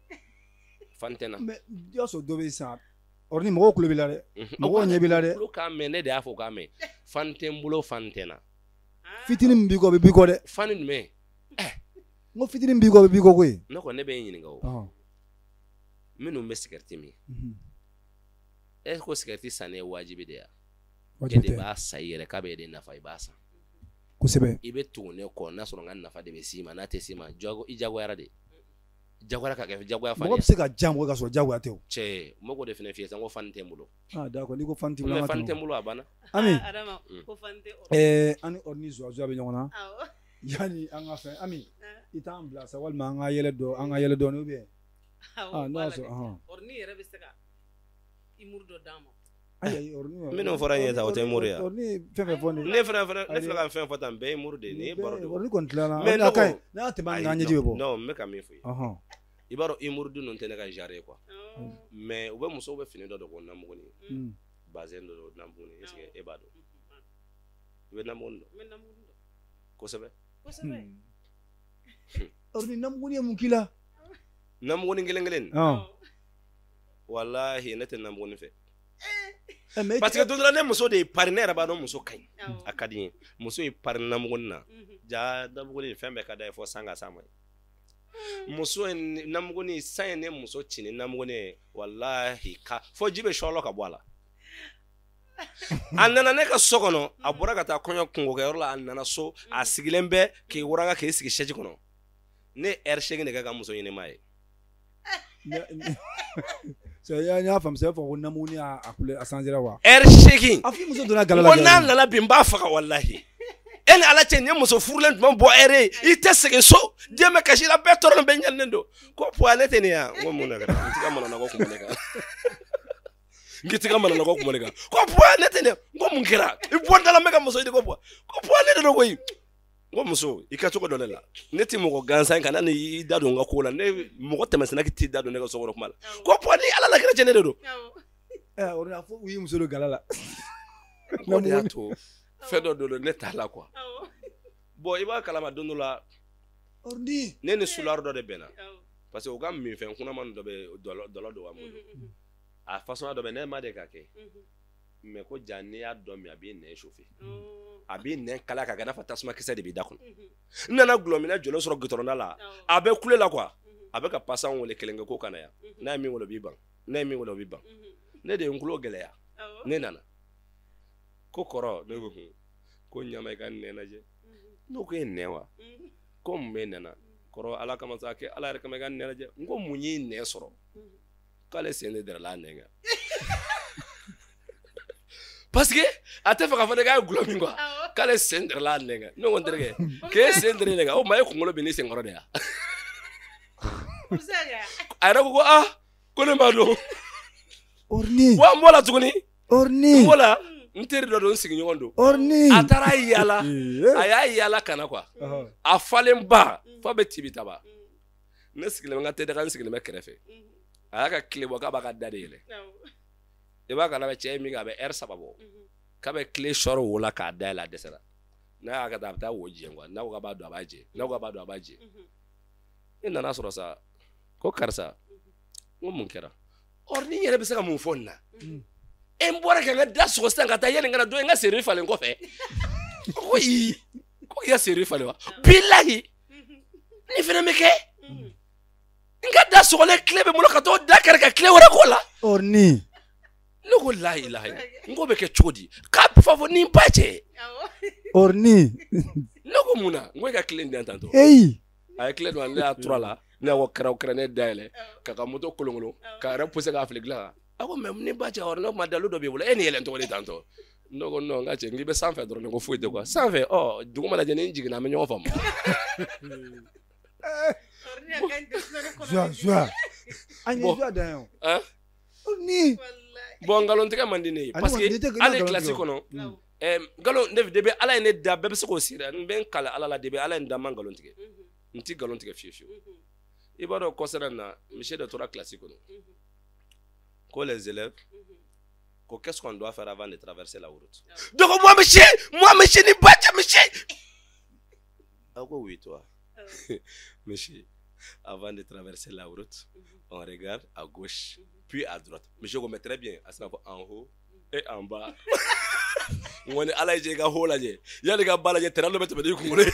Fan tɛ na. Mais i y'a sɔrɔ dɔ bɛ yen sisan, Orni, mɔgɔw tulo b'i la dɛ, mɔgɔw ɲɛ b'i la dɛ. Tulo k'a mɛn, ne de y'a fɔ k'a mɛn. Fan tɛ n bolo, fan tɛ na. Fitinin min b'i kɔ, o bɛ b'i kɔ dɛ. Fani jumɛn? N ko fitinin min b'i kɔ, o bɛ b'i kɔ koyi. Ne ko ne bɛ e ɲininka o. Minnu bɛ sigɛriti min, e ko sigɛriti sanni ye wajibi de ye wa? E de b'a san i yɛrɛ k'a bɛ e de nafa, i b'a san. Kosɛbɛ. I bɛ tugu ne kɔ, n'a sɔrɔ n ka nafa de bɛ s'i ma, n'a tɛ s'i ma, i jagoyara de. Jagoyara ka kɛ jagoya fani. Mɔgɔ bɛ se ka jan mɔgɔ ka sɔrɔ jagoya tɛ o. Cɛ, n b'o de fana f'i ye sisan, ko fani tɛ n bolo. Ah d'accord, n'i ko fani t'i bolo, an ka tɛmɛ. Fani tɛ n bolo, a banna. Ami. Adama, ko fani tɛ. An ni Orni Zuwa bɛ ɲɔgɔn na. Yanni an ka fɛn, Ami, i t'an bila sa walima an ka yɛlɛ dɔ, an ka yɛlɛ dɔɔni ou bien. Ah n'o y'a sɔrɔ. Orni yɛrɛ bɛ se ka humour dɔ d'an ma. Ayi, Orni. Minnu fɔra n ye tan, o tɛ humour ye wa? Orni fɛn fɛn fɔ nin. Ne filɛ ka fɛn fɔ tan, bɛɛ ye humour de ye, nin ye baro de ye. Orni kɔni tilala. Mais ne ko n'a tɛmɛ an kan, ɲɛji bɛ bɔ. Non, n bɛ ka min f'i ye. I b'a dɔn humour dun ninnu tɛ ne ka genre ye quoi. Mais u bɛ musow bɛ fini dɔ don ko namuguni. Bazɛn dɔ don namuguni, est ce que e b'a dɔn? I bɛ namuguni dɔn? N bɛ namuguni dɔn. Kosɛbɛ. Kosɛbɛ. Orni, namuguni ye mun k'i la? Namuguni kelen kelen. Walahi ne tɛ namuguni fɛ. Parce que don dɔ la ne muso de ye pari, ne yɛrɛ b'a dɔn muso ka ɲi, a ka di n ye. Muso ye pari namuguni na, ja namuguni fɛn bɛɛ ka d'a ye fɔ san ka s'a ma. Muso ye namuguni, san ye ne muso ci ni namuguni ye, walahi ka fɔ ji bɛ sɔlɔ ka bɔ a la. A nana ne ka so kɔnɔ, a bɔra ka taa kɔɲɔ kungokɛyɔrɔ la, a nana so, a sigilen bɛ k'i waraka k'i sigi sɛji kɔnɔ. Ne ye heure 8 de kɛ ka muso ɲini maa ye. N y'a faamu, fɔ ko namuguni y'a a changé wa. Heure 8. A f'i muso donna gala la. Ko n'a nana bi n b'a faga walahi. E ni Ala cɛ, nin ye muso furulen tun bɔ heure ye, i tɛ segin so, den bɛ kasi la, bɛɛ tɔɔrɔlen bɛɛ ɲaninen don. Ko puwa ne tɛ nin ye wa? N ko mun de kɛra? N t'i ka mananako kun bɔ ne kan. N k'i t'i ka mananako kun bɔ ne kan. Ko puwa ne tɛ nin ye. N ko mun kɛra? I bɔ n da la, n bɛ ka muso ɲini ko puwa. Ko puwa ne de don koyi. N ko muso, i ka cogo dɔn ne la. Ne tɛ mɔgɔ gansan ye, ka na i da don n ka ko la. Ne mɔgɔ tɛmɛsenna t'i da don ne ka so kɔnɔ kuma la. Ko puwa ni Ala la kira cɛ, ne de don. Orni, a fɔ u y'i muso don gala la. O de y'a to fɛn dɔ don ne t'a la quoi. Bon, i b'a kalama don dɔ la. Orni. Ne ni sulari dɔ de bɛnna. Parce que u ka minfɛn kunaman dɔ bɛ dɔlɔ don an bolo. A façon dɔ bɛ ne ma de ka kɛ. Mais ko ja n'i y'a dɔn min, a b'i nɛn chauffer. A b'i nɛn kalaya ka kɛ i n'a fɔ tasuma kisɛ de b'i da kɔnɔ. N nana gulɔminɛ jɔlen sɔrɔ goudron da la. A bɛ kule la quoi. A bɛ ka passant wele kelen kɛ ko ka na yan. N'a ye min wele o b'i ban. N'a ye min wele o b'i ban. Ne de ye n tulo gɛlɛya. Ne nana. Ko kɔrɔ, ne ko hun. Ko ɲama i ka nɛn lajɛ. N'o ko e nɛn wa? Ko mun bɛ nɛn na? Kɔrɔ Ala kama sa kɛ Ala yɛrɛ kama i ka nɛn lajɛ. N ko mun y'i nɛn sɔrɔ? K'ale sen de dara a nɛn kan. Parce que a tɛ fɛ k'a fɔ ne k'a ye gulɔ min quoi. K'ale sen dara a nɛn kan. Ne ko n terikɛ, k'e sen dara ne kan, o tuma e kunkolo bɛ ne sen kɔrɔ de ya? A yɛrɛ ko ko ah, ko ne m'a dɔn. Orni. Wa n bɔra tuguni. Orni. N bɔra, n teri dɔ don, n sigiɲɔgɔn don. Orni. A taara yala, a y'a yala ka na quoi. A falen ba, f'a bɛ tibi taba. Ne sigilen bɛ n ka te daga, n sigilen bɛ kɛrɛfɛ. A y'a ka tile bɔ k'a b'a ka da de yɛlɛ. I b'a kalama cɛ ye min kɛ, a bɛ heure 3 bɔ. K'a bɛ tile sɔrɔ wo la k'a da yɛlɛ, a dɛsɛra. N'a y'a ka taa, a bɛ taa wo jɛ quoi. N'a ko k'a b'a don, a b'a jɛ. N'a ko k'a b'a don, a b'a jɛ. Ne nana sɔrɔ sa ko karisa n ko mun kɛra or ni n yɛrɛ bɛ se ka mun fɔ nin na e n bɔra ka n ka da sɔgɔ sisan ka taa yanni n ka na dɔ ye n ka serrure falen kɔfɛ ko ii ko k'i ka serrure falen wa bilahi nin fana bɛ kɛ n ka da sɔgɔlen tile bɛ n bolo ka t'o da kari ka tile wɛrɛ k'o la or ni ne ko la ilaha n ko bɛ kɛ cogo di k'a fɔ fɔ ni n ba cɛ or ni ne ko mun na n ko e ka tile in di yan tantɔ eyi a ye tile don ne y'a tura la ne ko kɛra o kɛra ne dayɛlɛ ka moto kolonkolon k'a yɛrɛ pousser k'a fili dilan kan a ko mais ni ba cɛ or ne kuma dalu dɔ b'i bolo e ni yɛlɛn tɔgɔ de tantɔ ne ko non n ka cɛ n k'i bɛ sanfɛ dɔrɔn ne ko foyi tɛ quoi sanfɛ ɔ dugu mana jɛ ni n jiginna an bɛ ɲɔgɔn faamu joie an ye joie dan ye o ni bon nkalontigɛ man di ne ye parce que hali kilasi kɔnɔ nkalon ne de bɛ ala ye ne da bɛɛ bɛ se k'o seereya n bɛ n kali ala la de bɛ ala ye n da n ma nkalon tigɛ n ti nkalon tigɛ fiyewu fiyewu i b'a dɔn kɔsɛbɛ na monsieur dɔ tora kilasi kɔnɔ ko les élèves ko qu'est-ce qu'on doit faire avant de traverser la route donc moi monsieur ni ba cɛ monsieur a ko oui toi monsieur avant de traverser la route on regarde à gauche puis à droite monsieur ko mais très bien a sina fɔ en haut et en bas n ko ni ala ye jɛ i ka haut lajɛ yanni ka ba lajɛ terrain dɔ bɛ tɛmɛ n'i kunkolo ye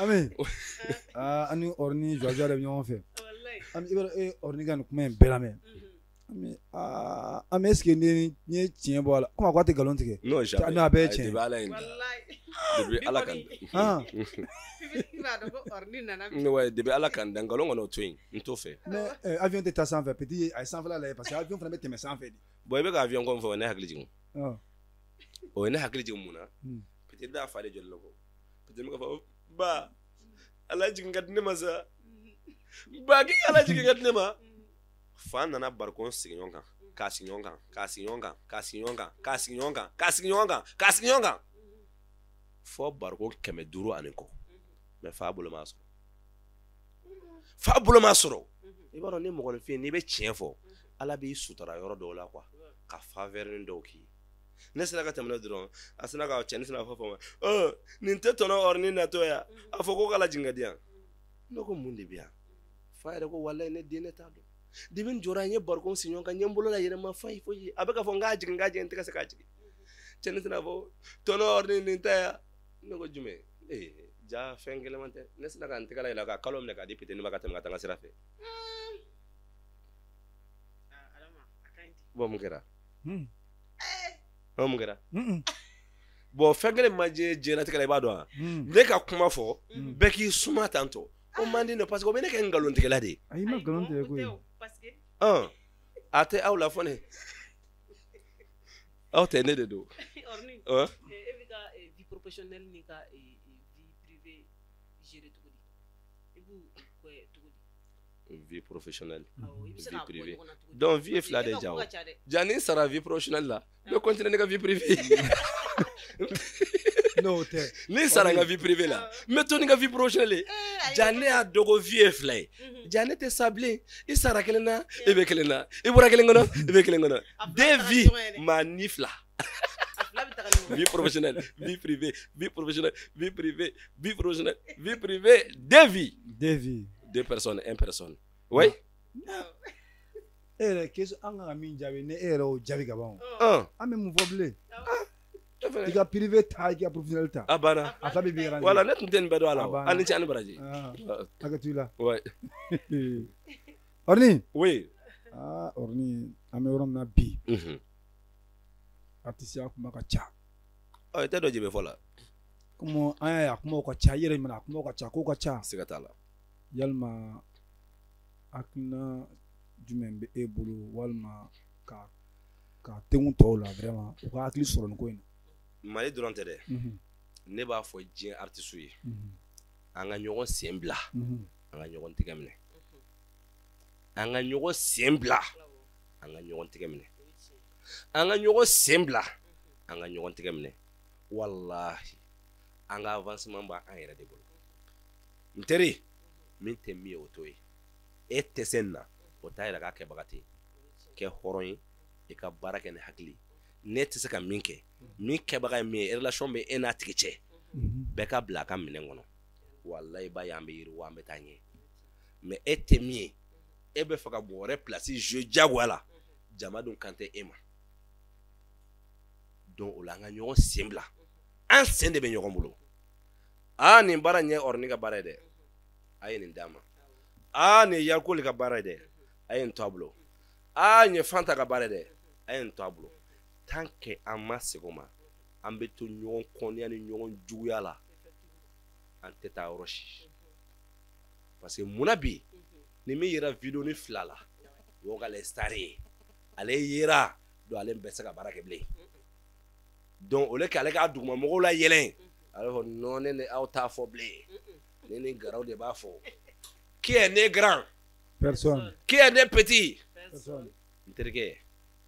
Ami an ni Orni joie de bɛ ɲɔgɔn fɛ Ami i b'a dɔn e Orni ka nin kuma in bɛɛ lamɛn Ami Ami est-ce que ni ye tiɲɛ bɔ a la komi a ko a tɛ nkalon tigɛ non jamais non a bɛɛ ye tiɲɛ depuis ala ye n da depuis ala ka n da ouais depuis ala ka n da nkalon kɔni o to yen n t'o fɛ mais avion tɛ taa sanfɛ petit a ye sanfɛla lajɛ parce que avion fana bɛ tɛmɛ sanfɛ de bon i bɛ ka avion ko min fɔ o ye ne hakili jigin o ye ne hakili jigin mun na petit b'a fa de jɔli la ko petit bɛ ka fɔ ba ala jigin ka di ne ma sa ba k'i ala jigin ka di ne ma fa nana barikon sigi ɲɔgɔn kan k'a sigi ɲɔgɔn kan k'a sigi ɲɔgɔn kan k'a sigi ɲɔgɔn kan k'a sigi ɲɔgɔn kan k'a sigi ɲɔgɔn kan k'a sigi ɲɔgɔn kan fɔ barikon 500 ani kɔ mais fa bolo ma sɔrɔ fa bolo ma sɔrɔ i b'a dɔn ni mɔgɔninfin n'i bɛ tiɲɛ fɔ ala b'i sutura yɔrɔ dɔw la quoi ka faveur dɔw k'i ye ne sera ka tɛmɛ dɔrɔn a sina ka cɛ ne sina fɔ ma nin tɛ tɔnɔ Orni natɔ ya a fɔ ko k'ala jigin ka di yan ne ko mun de bɛ yan fa yɛrɛ ko walayi ne den ne t'a dɔn depuis n jɔra n ye barikon sigi ɲɔgɔn kan n ye n bolo la yɛlɛma foyi foyi a bɛ k'a fɔ n k'a jigin n k'a jigin n tɛ ka se k'a jigin cɛ ne sina fɔ tɔnɔ Orni nin tɛ ya ne ko jumɛn ee ja fɛn gɛlɛman tɛ ne sina ka n tɛgɛ la yɛlɛ ka kalo minɛ k'a di petit ma ka tɛmɛ ka taa n ka sira fɛ bon mun kɛra mun kɛra bon fɛn kelen ma diɲɛ diɲɛlatigɛ la i b'a dɔn wa ne ka kuma fɔ bɛɛ k'i suma tantɔ o man di ne parce que o bɛ ne kɛ nkalontigɛla de ye ayi ma nkalon tigɛ koyi a tɛ aw la fɔ ne aw tɛ ne de don e bɛ ka vie professionnelle n'i ka vie privée gérer cogo di i b'u kɛ cogo di vie professionnelle vie privée donc vie ye fila de ja o ja ni sara vie professionnelle la n bɛ continuer ne ka vie privée n'o tɛ ni sara n ka vie privée la n bɛ to ni ka vie professionnelle ye ja ne y'a dɔn ko vie ye fila ye ja ne tɛ sa bilen i sara kelen na e bɛ kelen na i bɔra kelen kɔnɔ i bɛ kelen kɔnɔ deux vies maa ni fila vie professionnelle vie privée vie professionnelle vie privée vie professionnelle vie privée deux vies deux vies deux personnes une personne oui e yɛrɛ question an kan ka min jaabi ne e yɛrɛ y'o jaabi ka ban o an bɛ mun fɔ bilen i ka privé ta i ka professionnel ta a banna a fila bɛ b'i arranger voilà ne tun tɛ nin bɛɛ dɔn a la o a ni ce a ni baraji hakɛ to i la ouais Orni oui Orni an bɛ yɔrɔ min na bi artiste kuma ka ca i tɛ dɔn jebe fɔ la comme an y'a ye a kumaw ka ca i yɛrɛ ɲuman a kumaw ka ca kow ka ca siga t'a la yalima hakilina jumɛn bɛ e bolo walima ka tengu tɔw la vraiment u ka hakili sɔrɔ nin ko in na Mali dɔrɔn tɛ dɛ ne b'a fɔ diɲɛ artiste ye an ka ɲɔgɔn sen bila an ka ɲɔgɔn tɛgɛ minɛ an ka ɲɔgɔn sen bila an ka ɲɔgɔn tɛgɛ minɛ an ka ɲɔgɔn sen bila an ka ɲɔgɔn tɛgɛ minɛ walahi an ka avancement b'an yɛrɛ de bolo n teri min tɛ min ye o t'o ye e tɛ se nin na o t'a yira k'a kɛbaga tɛ kɛ hɔrɔn ye i ka baara kɛ ni hakili ne tɛ se ka min kɛ min kɛbaga ye min ye relation bɛ e n'a tigi cɛ bɛɛ ka bila a ka minɛn kɔnɔ Walayi b'a ye an bɛ yiriwa, an bɛ taa ɲɛ. Mais e tɛ min ye, e bɛ fɛ ka mɔgɔ wɛrɛ place jouer diyagoya la, jama dun kan tɛ e ma. Donc o la an ka ɲɔgɔn sen bila, an sen de bɛ ɲɔgɔn bolo. Aa nin baara in ye Orni ka baara ye dɛ, a ye nin d'a ma. Aa nin ye Yakoli ka baara ye dɛ, a ye nin to a bolo. Aa nin ye Fanta ka baara ye dɛ, a ye nin to a bolo. Tant que an ma segin o ma, an bɛ to ɲɔgɔn kɔniya ni ɲɔgɔn juguya la, an tɛ taa yɔrɔ si. Parce que munna bi ni min yera vidéo ni fila la, o k'ale star ye, ale yera donc ale bɛ se ka baara kɛ bilen. Donc au lieu k'ale k'a dugumamɔgɔw la yɛlɛn, ale fɔ non, ne ni aw t'a fɔ bilen, ne ni garaw de b'a fɔ. Qui est né grand? Personne. Qui est né petit? Personne. N terikɛ,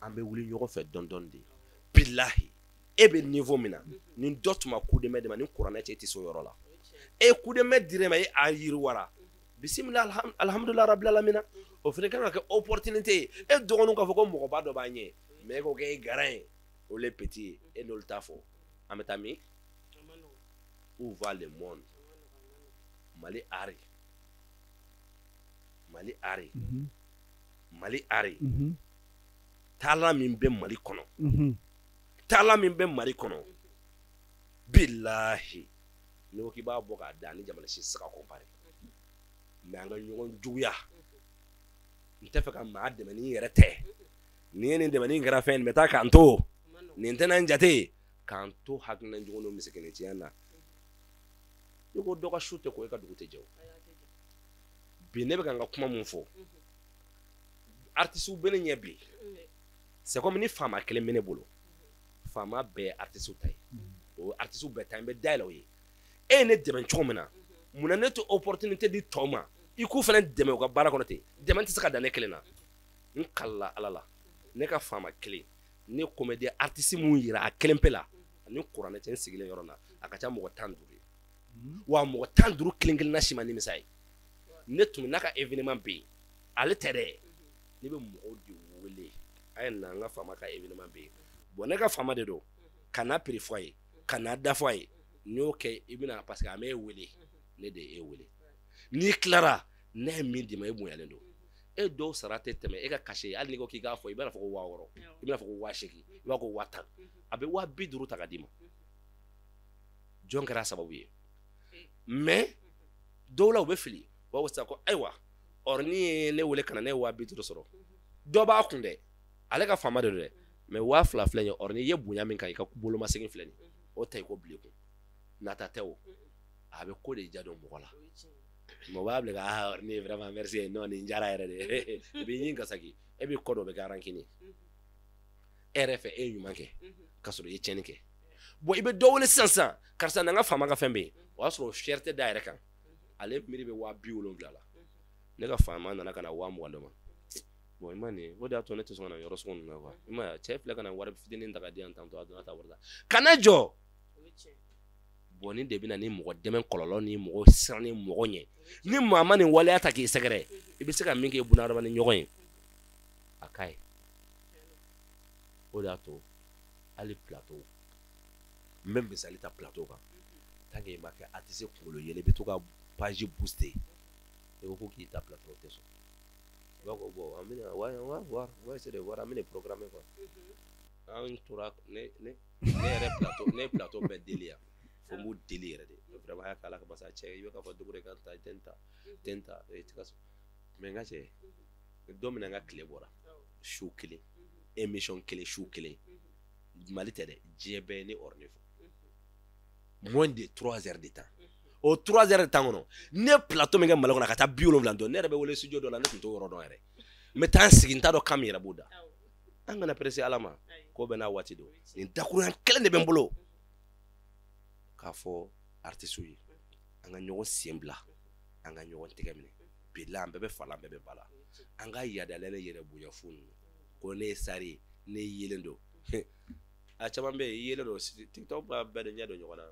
an bɛ wuli ɲɔgɔn fɛ dɔɔni dɔɔni de. Bilahi, e bɛ niveau min na, ni dɔ tun ma coup de main d'e ma, ni kuranɛ cɛ, e tɛ se o yɔrɔ la. E coup de main dir'e ma, e a yiriwara. Bisimila, alhamdulilah rabbil alamina. O fana kan ka kɛ opportunité ye. E dɔgɔninw k'a fɔ ko mɔgɔba dɔ b'an ɲɛ, mais e ko k'e ye garan ye, o le petit ye, e n'olu t'a fɔ. An bɛ taa min? Où va le monde? Mali art. Mali art. Mali art. Taalan min bɛ Mali kɔnɔ. Taalan min bɛ Mali kɔnɔ. Bilahi. N'i ko k'i b'a bɔ k'a da ni jamana si tɛ se ka comparer. Mais an ka ɲɔgɔn juguya. N tɛ fɛ ka maa dɛmɛ ni n yɛrɛ tɛ. Ni ye nin dɛmɛ ni n kɛra fɛn ye, nin bɛ taa k'an to. Nin tɛna n jate. K'an to hakilina jugu n'o misikinitiya na. I ko dɔ ka su tɛ ko e ka dugu tɛ jɛ o. Bi ne bɛ ka n ka kuma mun fɔ, artisiw bɛ ne ɲɛ bi. C'est comme ni faama kelen bɛ ne bolo, faama bɛɛ ye artisiw ta ye. O artisiw bɛɛ ta ye, n bɛ dayɛlɛ o ye. E ye ne dɛmɛ cogo min na, munna ne tɛ opportunité di tɔw ma, i k'u fana dɛmɛ u ka baara kɔnɔ ten? Dɛmɛ tɛ se ka dan ne kelen na. N kalila Ala la, ne ka faama kelen, ne comédien artiste mun yira a kelen pe la, ani kuranɛ cɛ, n sigilen yɔrɔ la, a ka ca mɔgɔ 15 ye. Wa mɔgɔ 15 kelen kelenna si ma nimisa ye. Ne tun n'a ka événement bɛ yen, ale tɛ dɛ, ne bɛ mɔgɔw de wele, a ye na n ka faama ka événement bɛ yen. Bon ne ka faama de don, ka n'a prix fɔ a ye, ka n'a da fɔ a ye. N'i y'o kɛ, i bɛna, parce que a m'e wele, ne de ye e wele. N'i tilara, ne ye min d'i ma, e bonyalen don. E dɔw sara tɛ tɛmɛ e ka cachet, hali n'i ko k'i k'a fɔ, i bɛna fɔ ko 6000, i bɛna fɔ ko 8000, i b'a fɔ ko 10000, a bɛ 250 ta ka d'i ma. Jɔn kɛra a sababu ye? Mais dɔw la u bɛ fili, u b'a fɔ sisan ko ayiwa, Orni ye ne wele ka na, ne ye 250 sɔrɔ. Dɔ b'a kun dɛ, ale ka faama de don dɛ, mais 2000 filɛ nin ye, Orni i ye bonya min kan, i ka bolomasegin filɛ nin ye, o ta i ko bilen kun. Nata tɛ o, a bɛ ko de ja don mɔgɔ la. Mɔgɔ b'a bila ka ah Orni vraiment merci, non nin diyara yɛrɛ de. I b'i ɲin gasaki, e b'i kɔ dɔ bɛ kɛ rancune ye. E yɛrɛ fɛ e ye ɲuman kɛ, k'a sɔrɔ i ye tiɲɛni kɛ. Bon i bɛ dɔ wele sisan sisan, karisa na n ka faama ka fɛn bɛ yen, o y'a sɔrɔ fierté da yɛrɛ kan, ale miiri bɛ 70,000 la. Ne ka faama nana ka na 20,000 d'o ma. Bon i ma nin, o de y'a to ne tɛ sɔn ka na yɔrɔ sugu ninnu na quoi. I ma ye, cɛ filɛ ka na wari fitinin ta ka di yan tantôt, a donna ta wari la. Kana jɔ. Bon nin de bɛ na ni mɔgɔ dɛmɛ kɔlɔlɔ ni mɔgɔ siran ni mɔgɔ ɲɛ. Ni maa ma nin waleya ta k'i sɛgɛrɛ, i bɛ se ka min kɛ bunahadamaden ɲɔgɔn ye, a ka ɲi. O de y'a to hali plateau, n bɛ misali ta plateau kan. Tant que i ma kɛ artiste kunkolo yɛlɛ, i bɛ to ka page booster. I ko k'i ta plateau, o tɛ sɔn. I b'a fɔ bon an bɛna ouais on va voir, on va essayer de voir, an bɛna programmer quoi. An tora ne ne ne yɛrɛ plateau, ne ye plateau bɛɛ deli yan. Fo n b'u deli yɛrɛ de. Vraiment a y'a k'ala ka basa cɛ, i bɛ k'a fɔ dogo de ka ta tɛ n ta, tɛ n ta, i tɛ ka sɔn. Mais n ka cɛ, don min na n ka tile bɔra, su kelen, émission kelen, su kelen, Mali tɛ dɛ, diɲɛ bɛɛ ye ne Orni fɔ. Moins de 3 heures de temps. O 3 heures de temps kɔnɔ, ne plateau min kɛ Mali kɔnɔ ka taa 70 dɔn, ne yɛrɛ bɛ wele studio dɔ la, ne tun t'o yɔrɔ dɔn yɛrɛ. N bɛ taa n sigi, n t'a dɔn kan min yɛrɛ b'o da. An kana pressé Ala ma, ko bɛɛ n'a waati don. Nin dakurunya kelen de bɛ n bolo k'a fɔ artiste ye, an ka ɲɔgɔn sen bila, an ka ɲɔgɔn tɛgɛ minɛ. Bilahi an bɛɛ bɛ fa la, an bɛɛ bɛ ba la. An ka yadalen ne yɛrɛ bonya fu ninnu. Ko ne ye sari ye, ne yelen don. A caman bɛ yen, i yelen don TikTok b'a bɛɛ de ɲɛ don ɲɔgɔn na.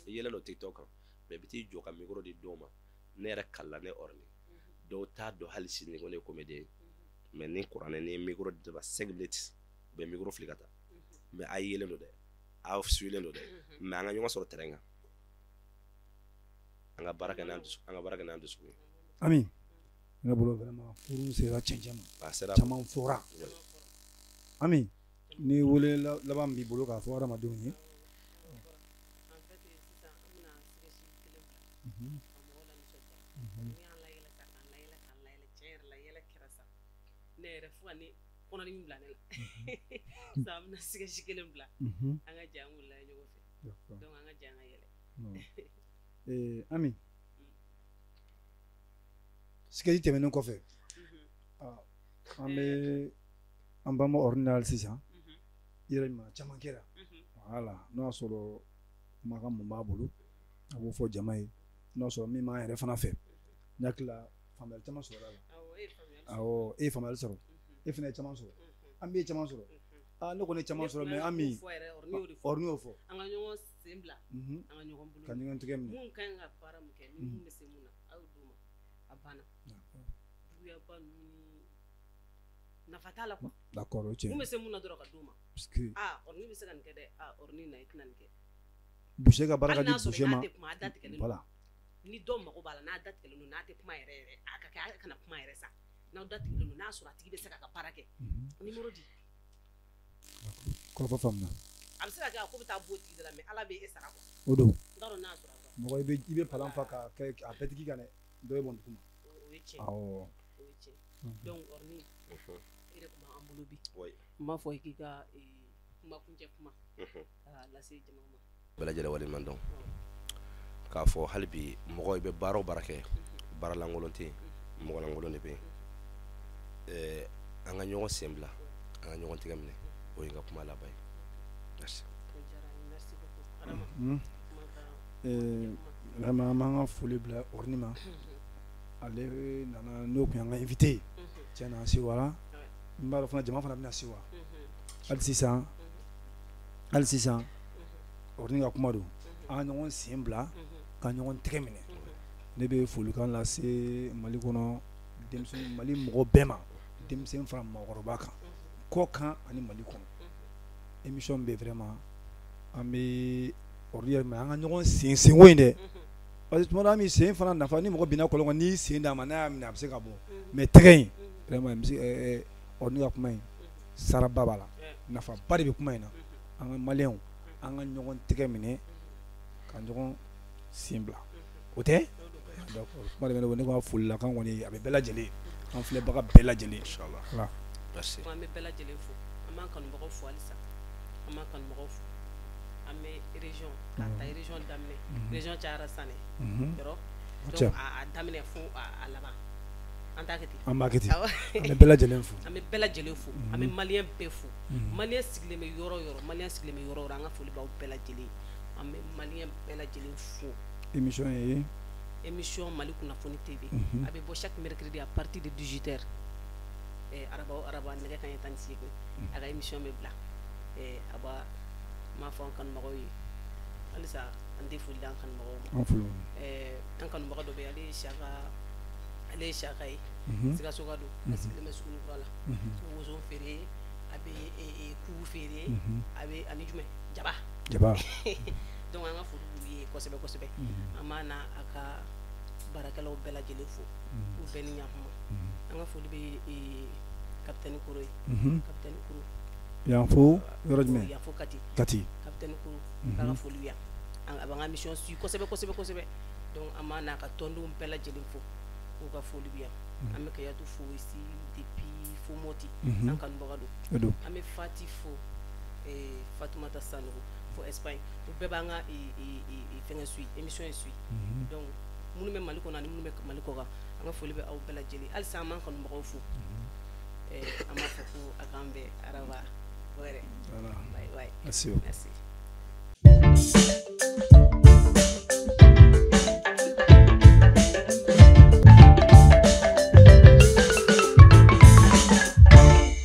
I yelen don TikTok kan, mais i bɛ t'i jɔ ka micro di dɔw ma. Ne yɛrɛ kalila ne Orni. Dɔw t'a dɔn hali sini ko ne ye comédien ye. Mais ni kuranɛ ni ye micro di dɔ ma 5 minutes, u bɛ micro fili ka taa. Mais a yelen don dɛ, aw suilen don dɛ, mais an ka ɲɔgɔn sɔrɔ terrain kan. An ka baara kɛ n'an dusu, an ka baara kɛ n'an dusukun ye. Ami, ne bolo vraiment kurun sera cɛncɛn ma. A sera. Caman fɔra. Ami, ni wele laban b'i bolo k'a fɔ hadamadenw ye. En fait, sisan an bɛna sketch kelen bila ka mɔgɔw la nisɔndiya. Ni y'an layɛlɛ sa, k'an layɛlɛ, k'an layɛlɛ, tiɲɛ yɛrɛ la yɛlɛ kɛra sa. Ne yɛrɛ fo ka ne kɔnɔdimi bila ne la. Sisan an bɛna sketch kelen bila. An ka jɛ an k'o lajɛ ɲɔgɔn fɛ. Donc an ka jɛ an ka yɛlɛ. Ami, sketch tɛmɛnen kɔfɛ, an bɛ an banba ordinaire sisan. I yɛrɛ ɲuman caman kɛra. Voilà, n'o y'a sɔrɔ kumakan mun b'a bolo, a b'o fɔ jama ye. N'o y'a sɔrɔ min b'an yɛrɛ fana fɛ, n hakili la faamuyali caman sɔrɔla la. Awɔ, e ye faamuyali sɔrɔ. Awɔ, e ye faamuyali sɔrɔ. E fana ye caman sɔrɔ. An bɛ ye caman sɔrɔ. Aa, ne kɔni ye caman sɔrɔ, mais Ami, fɔ yɛrɛ, Orni y'o de fɔ. Orni y'o fɔ. An ka ɲɔgɔn sen bila. An ka ɲɔgɔn bolo. Ka ɲɔgɔn tigɛ minɛ. Mun ka ɲi ka baara mun kɛ, ni mun bɛ se mun na, a y'o d'u ma. A banna. Juguyaba ninnu ni nafa t'a la quoi. D'accord, o tiɲɛ. Mun bɛ se mun na dɔrɔn ka d'u ma. Parce que Ah, Orni bɛ se ka nin kɛ dɛ. Ah, Orni na i tɛna nin kɛ. Boucher ka baara ka Hali di n'a sɔrɔ Boucher n'a ma. tɛ kuma, a da tigɛlen don. Voilà. Ni dɔ mago b'a la, n'a da tigɛlen don, n'a tɛ kuma yɛrɛ yɛrɛ, a ka kɛ a kana kuma yɛrɛ sa. N'aw da tigɛlen don, n'a sɔrɔ a tigi bɛ se k'a ka baara kɛ. Numéro di. Kɔrɔfɔ faamuna. A bɛ se ka kɛ a ko bɛ taa bɔ o tigi de la, mais Ala bɛ e sara quoi. O don. N t'a dɔn n'a sɔrɔ a dɔn. Mɔgɔ i bɛ palan fa k'a kɛ a bɛɛ tigi kan dɛ. Dɔ bɛ bɔn duguma. O ye tiɲɛ. Awɔ. O ye tiɲɛ. Donc Orni, e de tun b'an bolo bi. Oui. N b'a fɔ i k'i ka kuma kuncɛ kuma k'a lase jama ma. Bɛɛ lajɛlen waleɲuman dɔn. K'a fɔ hali bi mɔgɔ i bɛ baara o baara kɛ, baara lankolon tɛ yen, mɔgɔ lankolon de bɛ yen. An ka ɲɔgɔn sen bila, an ka ɲɔgɔn tɛgɛ minɛ, o ye n ka kuma laban ye. Merci. O diyara n ye, merci beaucoup. Adama, kuma kan. Vraiment, an b'an ka foli bila Orni ma. Ale nana n'o tun y'an ka invité ye. Tiɲɛ na an sewara. N b'a dɔn fana jama fana bɛna sewa. Hali sisan, hali sisan, Orni ka kuma don. An ka ɲɔgɔn sen bila, ka ɲɔgɔn tɛgɛ minɛ. Ne bɛ folikan lase Mali kɔnɔ denmisɛn, Mali mɔgɔ bɛɛ ma. Denmisɛn fara mɔgɔkɔrɔba kan. Kɔ kan ani Mali kɔnɔ. Émission bɛ vraiment an bɛ Orni yɛrɛ minɛ, an ka ɲɔgɔn sen senko in dɛ. Parce que tuma dɔ an bɛ sen fana nafa, ni mɔgɔ binna kɔlɔn kɔnɔ, n'i y'i sen d'a ma, n'a y'a minɛ a bɛ se ka bɔ. Mais tɛgɛ in vraiment Orni ka kuma in saraba b'a la. Nafaba de bɛ kuma in na. An ka maliyɛnw, an ka ɲɔgɔn tɛgɛ minɛ, ka ɲɔgɔn sen bila. O tɛ? D'accord. Kuma de bɛ ne bolo, ne ka folilakan kɔni a bɛ bɛɛ lajɛlen, an filɛbaga bɛɛ lajɛlen. Inchallah. Voilà. Merci. An bɛ bɛɛ lajɛlen fo. An b'an kanubagaw fo halisa. An b'an kanubagaw fo. An bɛ région k'a ta région daminɛ. Région cayara sisan dɛ. Yɔrɔ? Donc a daminɛ fo a laban. An t'a kɛ ten. An b'a kɛ ten. Awɔ. An bɛ bɛɛ lajɛlen fo. An bɛ bɛɛ lajɛlen fo. An bɛ maliyɛn bɛɛ fo. Maliyɛn sigilen bɛ yɔrɔ o yɔrɔ, maliyɛn sigilen bɛ yɔrɔ o yɔrɔ, an ka foli b'aw bɛɛ lajɛlen. An bɛ maliyɛn bɛɛ lajɛlen fo. Émission ye Émission Mali Kunnafoni TV. A bɛ bɔ chaque mercredi à partir de 18h. Araba o araba nɛgɛ kanɲɛ 18. A ka émission bɛ bila. A b'a n b'a fɔ an kanubagaw ye. Halisa an tɛ foli d'an kanubagaw ma. An foli. An kanubaga dɔ bɛ yen, ale ye Siyaka ye. Sikasoka don. A sigilen bɛ Sugunikura la. A bɛ woso feere, a bɛ kugu feere, a bɛ ani jumɛn jaba. Jaba. Donc an ka foli b'u ye kosɛbɛ kosɛbɛ. An b'a n'a a ka baarakɛlaw bɛɛ lajɛlen fo. K'u bɛɛ ni ɲankuma. An ka foli bɛ capitaine Koro ye. Capitaine Koro. Yan fo yɔrɔ jumɛn? Yan fo Kati. Kati. Capitaine Koro k'a ka foli bɛ yan. A b'an ka mission suit kosɛbɛ kosɛbɛ kosɛbɛ. Donc an b'a n'a ka tɔndenw bɛɛ lajɛlen fo. K'u ka foli bɛ yan. An bɛ Kayatu fo ici depuis fo Moti. An kanubaga don. O don. An bɛ Fati fo, Fatumata Sanogo fo Espagne. U bɛɛ b'an ka fɛngɛ suit, émission in suit. Donc minnu bɛ Mali kɔnɔ ani minnu bɛ Mali kɔ kan, an ka foli bɛ aw bɛɛ lajɛlen. Halisa an b'an kanubagaw fo. An b'a fɔ ko a k'an bɛn araba wɛrɛ. Voilà. Bye bye. Merci. Merci.